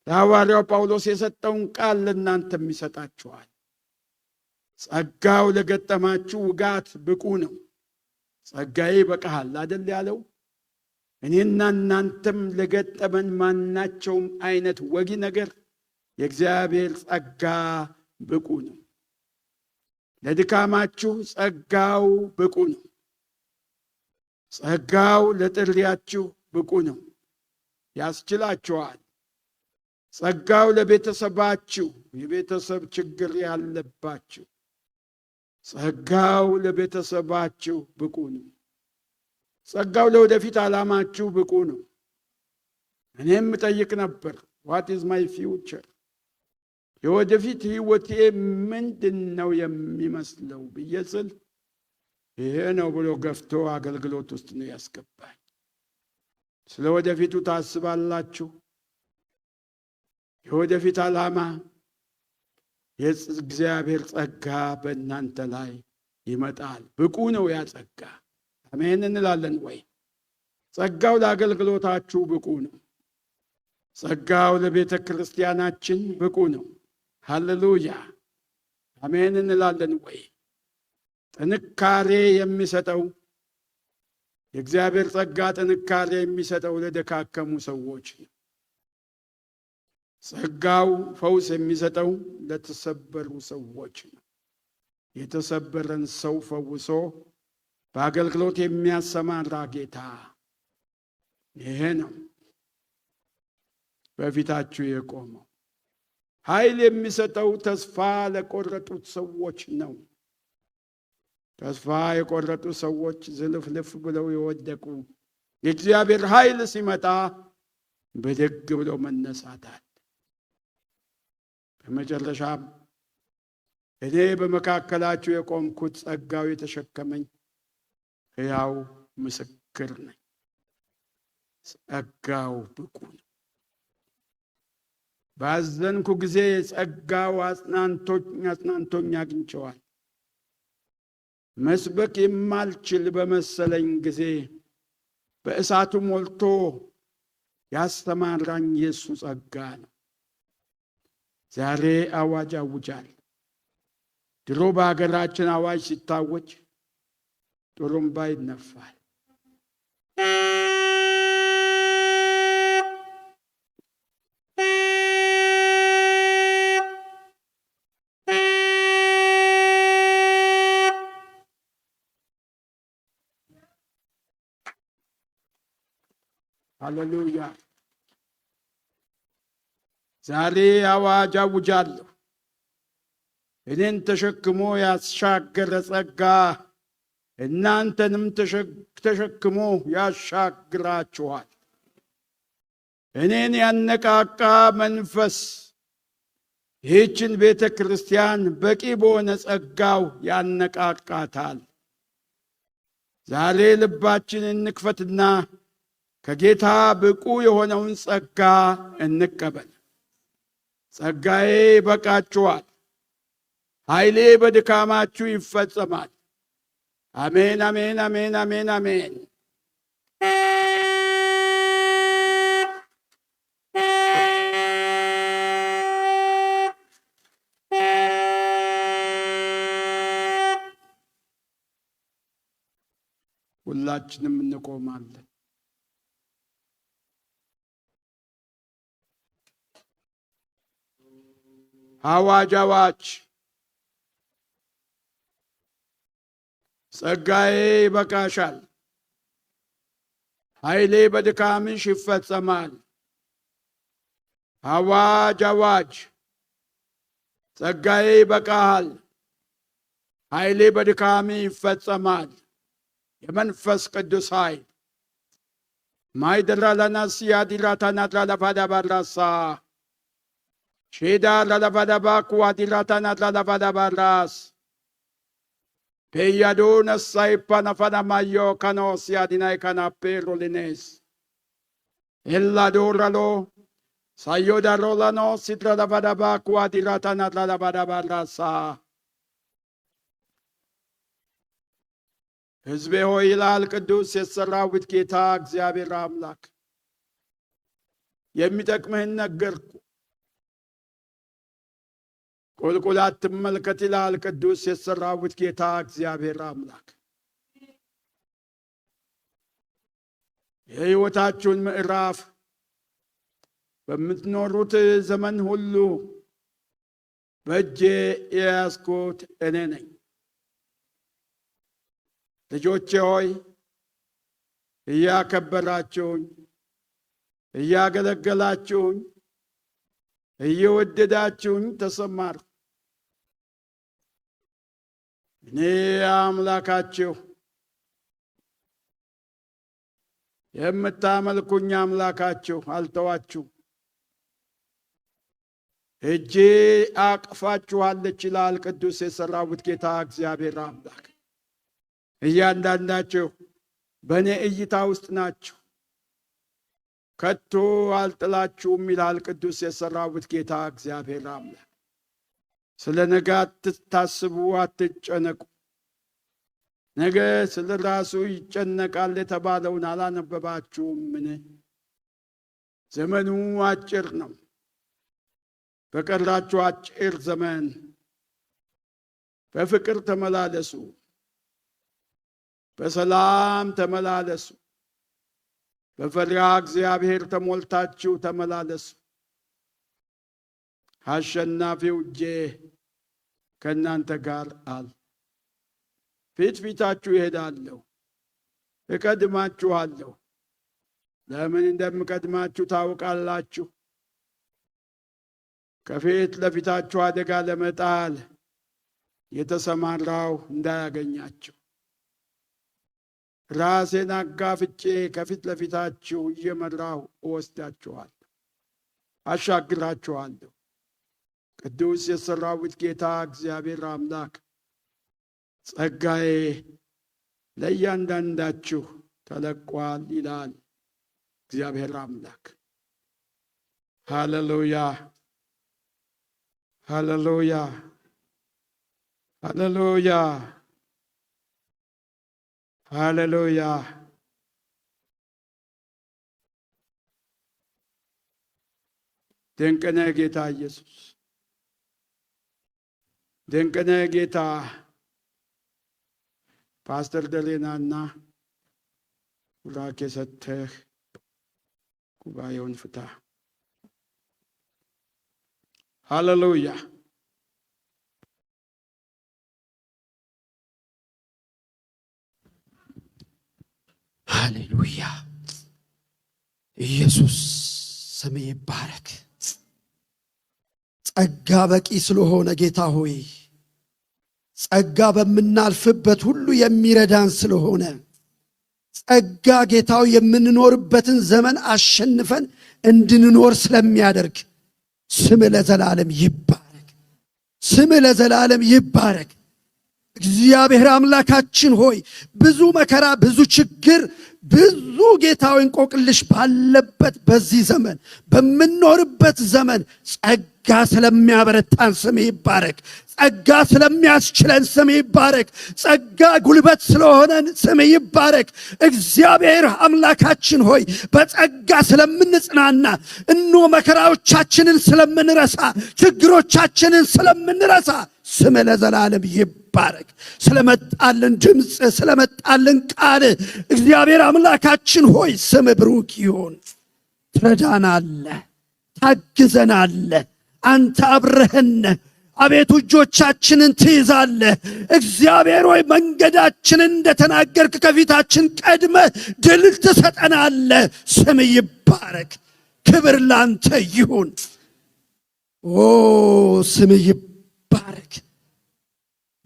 ለሐዋርያው ጳውሎስ የሰጠውን ቃል ለእናንተም ይሰጣችኋል። ጸጋው ለገጠማችሁ ውጋት ብቁ ነው። ጸጋዬ ይበቃሃል አይደል ያለው? እኔና እናንተም ለገጠመን ማናቸውም አይነት ወጊ ነገር የእግዚአብሔር ጸጋ ብቁ ነው። ለድካማችሁ ጸጋው ብቁ ነው። ጸጋው ለጥሪያችሁ ብቁ ነው፣ ያስችላችኋል። ጸጋው ለቤተሰባችሁ፣ የቤተሰብ ችግር ያለባችሁ ጸጋው ለቤተሰባችሁ ብቁ ነው። ጸጋው ለወደፊት ዓላማችሁ ብቁ ነው። እኔም እጠይቅ ነበር፣ what is my future? የወደፊት ህይወቴ ምንድን ነው የሚመስለው ብዬ ስል ይሄ ነው ብሎ ገፍቶ አገልግሎት ውስጥ ነው ያስገባኝ። ስለ ወደፊቱ ታስባላችሁ? የወደፊት ዓላማ የእግዚአብሔር ጸጋ በእናንተ ላይ ይመጣል። ብቁ ነው ያ ጸጋ። አሜን እንላለን ወይ? ጸጋው ለአገልግሎታችሁ ብቁ ነው። ጸጋው ለቤተ ክርስቲያናችን ብቁ ነው። ሃሌሉያ አሜን እንላለን ወይ? ጥንካሬ የሚሰጠው የእግዚአብሔር ጸጋ ጥንካሬ የሚሰጠው ለደካከሙ ሰዎች ነው። ጸጋው ፈውስ የሚሰጠው ለተሰበሩ ሰዎች ነው። የተሰበረን ሰው ፈውሶ በአገልግሎት የሚያሰማራ ጌታ ይሄ ነው በፊታችሁ የቆመው። ኃይል የሚሰጠው ተስፋ ለቆረጡት ሰዎች ነው። ተስፋ የቆረጡ ሰዎች ዝልፍልፍ ብለው የወደቁ የእግዚአብሔር ኃይል ሲመጣ ብድግ ብለው መነሳታል። በመጨረሻም እኔ በመካከላችሁ የቆምኩት ጸጋው የተሸከመኝ ሕያው ምስክር ነኝ። ጸጋው ብቁ ነው። ባዘንኩ ጊዜ ጸጋው አጽናንቶኝ አግኝቼዋል። መስበክ የማልችል በመሰለኝ ጊዜ በእሳቱ ሞልቶ ያስተማራኝ የሱ ጸጋ ነው። ዛሬ አዋጅ አውጃል። ድሮ በሀገራችን አዋጅ ሲታወጅ ጥሩምባ ይነፋል። ሃሌሉያ! ዛሬ አዋጅ አውጃለሁ። እኔን ተሸክሞ ያሻገረ ጸጋ እናንተንም ተሸክሞ ያሻግራችኋል። እኔን ያነቃቃ መንፈስ ይህችን ቤተ ክርስቲያን በቂ በሆነ ጸጋው ያነቃቃታል። ዛሬ ልባችንን እንክፈትና ከጌታ ብቁ የሆነውን ጸጋ እንቀበል። ጸጋዬ ይበቃችኋል፣ ኃይሌ በድካማችሁ ይፈጸማል። አሜን አሜን አሜን አሜን አሜን። ሁላችንም እንቆማለን። አዋጅ አዋጅ! ጸጋዬ ይበቃሻል፣ ኃይሌ በድካምሽ ይፈጸማል። አዋጅ አዋጅ! ጸጋዬ ይበቃሃል፣ ኃይሌ በድካሜ ይፈጸማል። የመንፈስ ቅዱስ ኃይል ማይደራላናስያ ዲራታናትራላፋዳባራሳ ሼዳ ላላፋዳባ ኩዋዲራታናትራላፋዳባራስ Peyadona saipanafana mayo kano siadinai kana perolines. Elladoralo sayodarolano sitradavadaba kuadiratanatradabarasa. ሕዝቤ ሆይ ይላል ቅዱስ የሰራዊት ጌታ እግዚአብሔር አምላክ፣ የሚጠቅምህን ነገርኩ። ቁልቁል አትመልከት ይላል ቅዱስ የሰራዊት ጌታ እግዚአብሔር አምላክ። የሕይወታችሁን ምዕራፍ በምትኖሩት ዘመን ሁሉ በእጄ የያዝኩት እኔ ነኝ። ልጆቼ ሆይ፣ እያከበራችሁኝ፣ እያገለገላችሁኝ፣ እየወደዳችሁኝ ተሰማሩ። እኔ አምላካችሁ የምታመልኩኝ አምላካችሁ አልተዋችሁ፣ እጄ አቅፋችኋለች ይላል ቅዱስ የሰራዊት ጌታ እግዚአብሔር አምላክ። እያንዳንዳችሁ በእኔ እይታ ውስጥ ናችሁ፣ ከቶ አልጥላችሁም ይላል ቅዱስ የሰራዊት ጌታ እግዚአብሔር አምላክ። ስለ ነገ አትታስቡ፣ አትጨነቁ። ነገ ስለ ራሱ ይጨነቃል የተባለውን አላነበባችሁምን? ዘመኑ አጭር ነው። በቀራችሁ አጭር ዘመን በፍቅር ተመላለሱ፣ በሰላም ተመላለሱ፣ በፈሪሃ እግዚአብሔር ተሞልታችሁ ተመላለሱ። አሸናፊው እጄ ከእናንተ ጋር አለ። ፊት ፊታችሁ እሄዳለሁ፣ እቀድማችኋለሁ። ለምን እንደምቀድማችሁ ታውቃላችሁ። ከፊት ለፊታችሁ አደጋ ለመጣል የተሰማራው እንዳያገኛችሁ ራሴን አጋፍጬ ከፊት ለፊታችሁ እየመራሁ እወስዳችኋለሁ፣ አሻግራችኋለሁ። ቅዱስ የሰራዊት ጌታ እግዚአብሔር አምላክ ጸጋዬ ለእያንዳንዳችሁ ተለቋል ይላል እግዚአብሔር አምላክ። ሃሌሉያ፣ ሃሌሉያ፣ ሃሌሉያ፣ ሃሌሉያ። ድንቅ ነህ ጌታ ኢየሱስ፣ ድንቅ ነህ ጌታ። ፓስተር ደሌናና ቡራኬ ሰጥተህ ጉባኤውን ፍታ። ሃሌሉያ። ሃሌሉያ። ኢየሱስ ስም ይባረክ። ጸጋ በቂ ስለሆነ ጌታ ሆይ፣ ጸጋ በምናልፍበት ሁሉ የሚረዳን ስለሆነ፣ ጸጋ ጌታው የምንኖርበትን ዘመን አሸንፈን እንድንኖር ስለሚያደርግ ስም ለዘላለም ይባረክ። ስም ለዘላለም ይባረክ። እግዚአብሔር አምላካችን ሆይ፣ ብዙ መከራ፣ ብዙ ችግር፣ ብዙ ጌታዊ እንቆቅልሽ ባለበት በዚህ ዘመን፣ በምንኖርበት ዘመን ጸጋ ስለሚያበረታን ስም ይባረክ። ጸጋ ስለሚያስችለን ስም ይባረክ። ጸጋ ጉልበት ስለሆነን ስም ይባረክ። እግዚአብሔር አምላካችን ሆይ፣ በጸጋ ስለምንጽናና፣ እኖ መከራዎቻችንን ስለምንረሳ፣ ችግሮቻችንን ስለምንረሳ ስም ለዘላለም ይባረክ። ስለመጣልን ድምፅ፣ ስለመጣልን ቃል እግዚአብሔር አምላካችን ሆይ ስም ብሩክ ይሁን። ትረዳናለህ፣ ታግዘናለህ። አንተ አብረህን፣ አቤቱ እጆቻችንን ትይዛለህ። እግዚአብሔር ሆይ፣ መንገዳችንን እንደተናገርክ ከፊታችን ቀድመህ ድል ትሰጠናለህ። ስም ይባረክ። ክብር ላንተ ይሁን። ኦ ስም ይባረክ።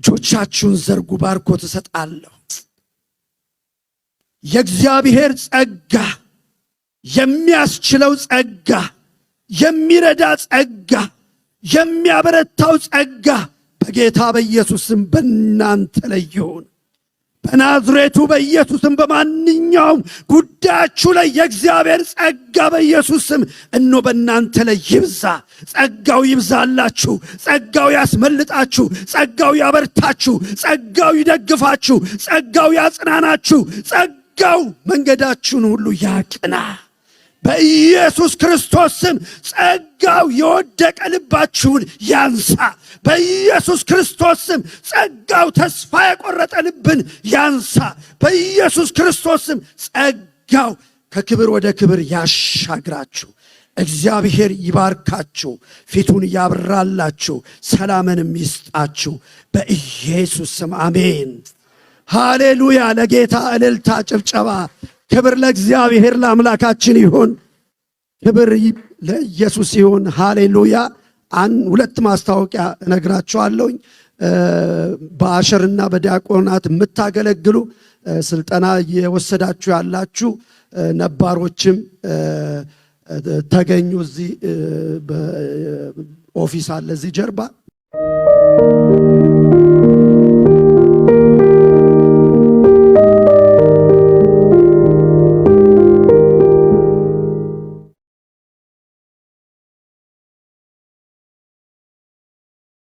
እጆቻችሁን ዘርጉ፣ ባርኮት እሰጣለሁ። የእግዚአብሔር ጸጋ፣ የሚያስችለው ጸጋ፣ የሚረዳ ጸጋ፣ የሚያበረታው ጸጋ በጌታ በኢየሱስ ስም በእናንተ ላይ ይሁን። በናዝሬቱ በኢየሱስም በማንኛውም ጉዳያችሁ ላይ የእግዚአብሔር ጸጋ በኢየሱስ ስም እኖ በእናንተ ላይ ይብዛ። ጸጋው ይብዛላችሁ። ጸጋው ያስመልጣችሁ። ጸጋው ያበርታችሁ። ጸጋው ይደግፋችሁ። ጸጋው ያጽናናችሁ። ጸጋው መንገዳችሁን ሁሉ ያቅና። በኢየሱስ ክርስቶስ ስም ጸጋው የወደቀ ልባችሁን ያንሳ። በኢየሱስ ክርስቶስ ስም ጸጋው ተስፋ የቆረጠ ልብን ያንሳ። በኢየሱስ ክርስቶስ ስም ጸጋው ከክብር ወደ ክብር ያሻግራችሁ። እግዚአብሔር ይባርካችሁ፣ ፊቱን ያብራላችሁ፣ ሰላምንም ይስጣችሁ። በኢየሱስ ስም አሜን። ሃሌሉያ! ለጌታ እልልታ፣ ጭብጨባ። ክብር ለእግዚአብሔር ለአምላካችን ይሁን። ክብር ለኢየሱስ ይሁን። ሃሌሉያ። ሁለት ማስታወቂያ እነግራችኋለሁኝ። በ usher ና በዲያቆናት የምታገለግሉ፣ ስልጠና እየወሰዳችሁ ያላችሁ፣ ነባሮችም ተገኙ። እዚህ office አለ እዚህ ጀርባ።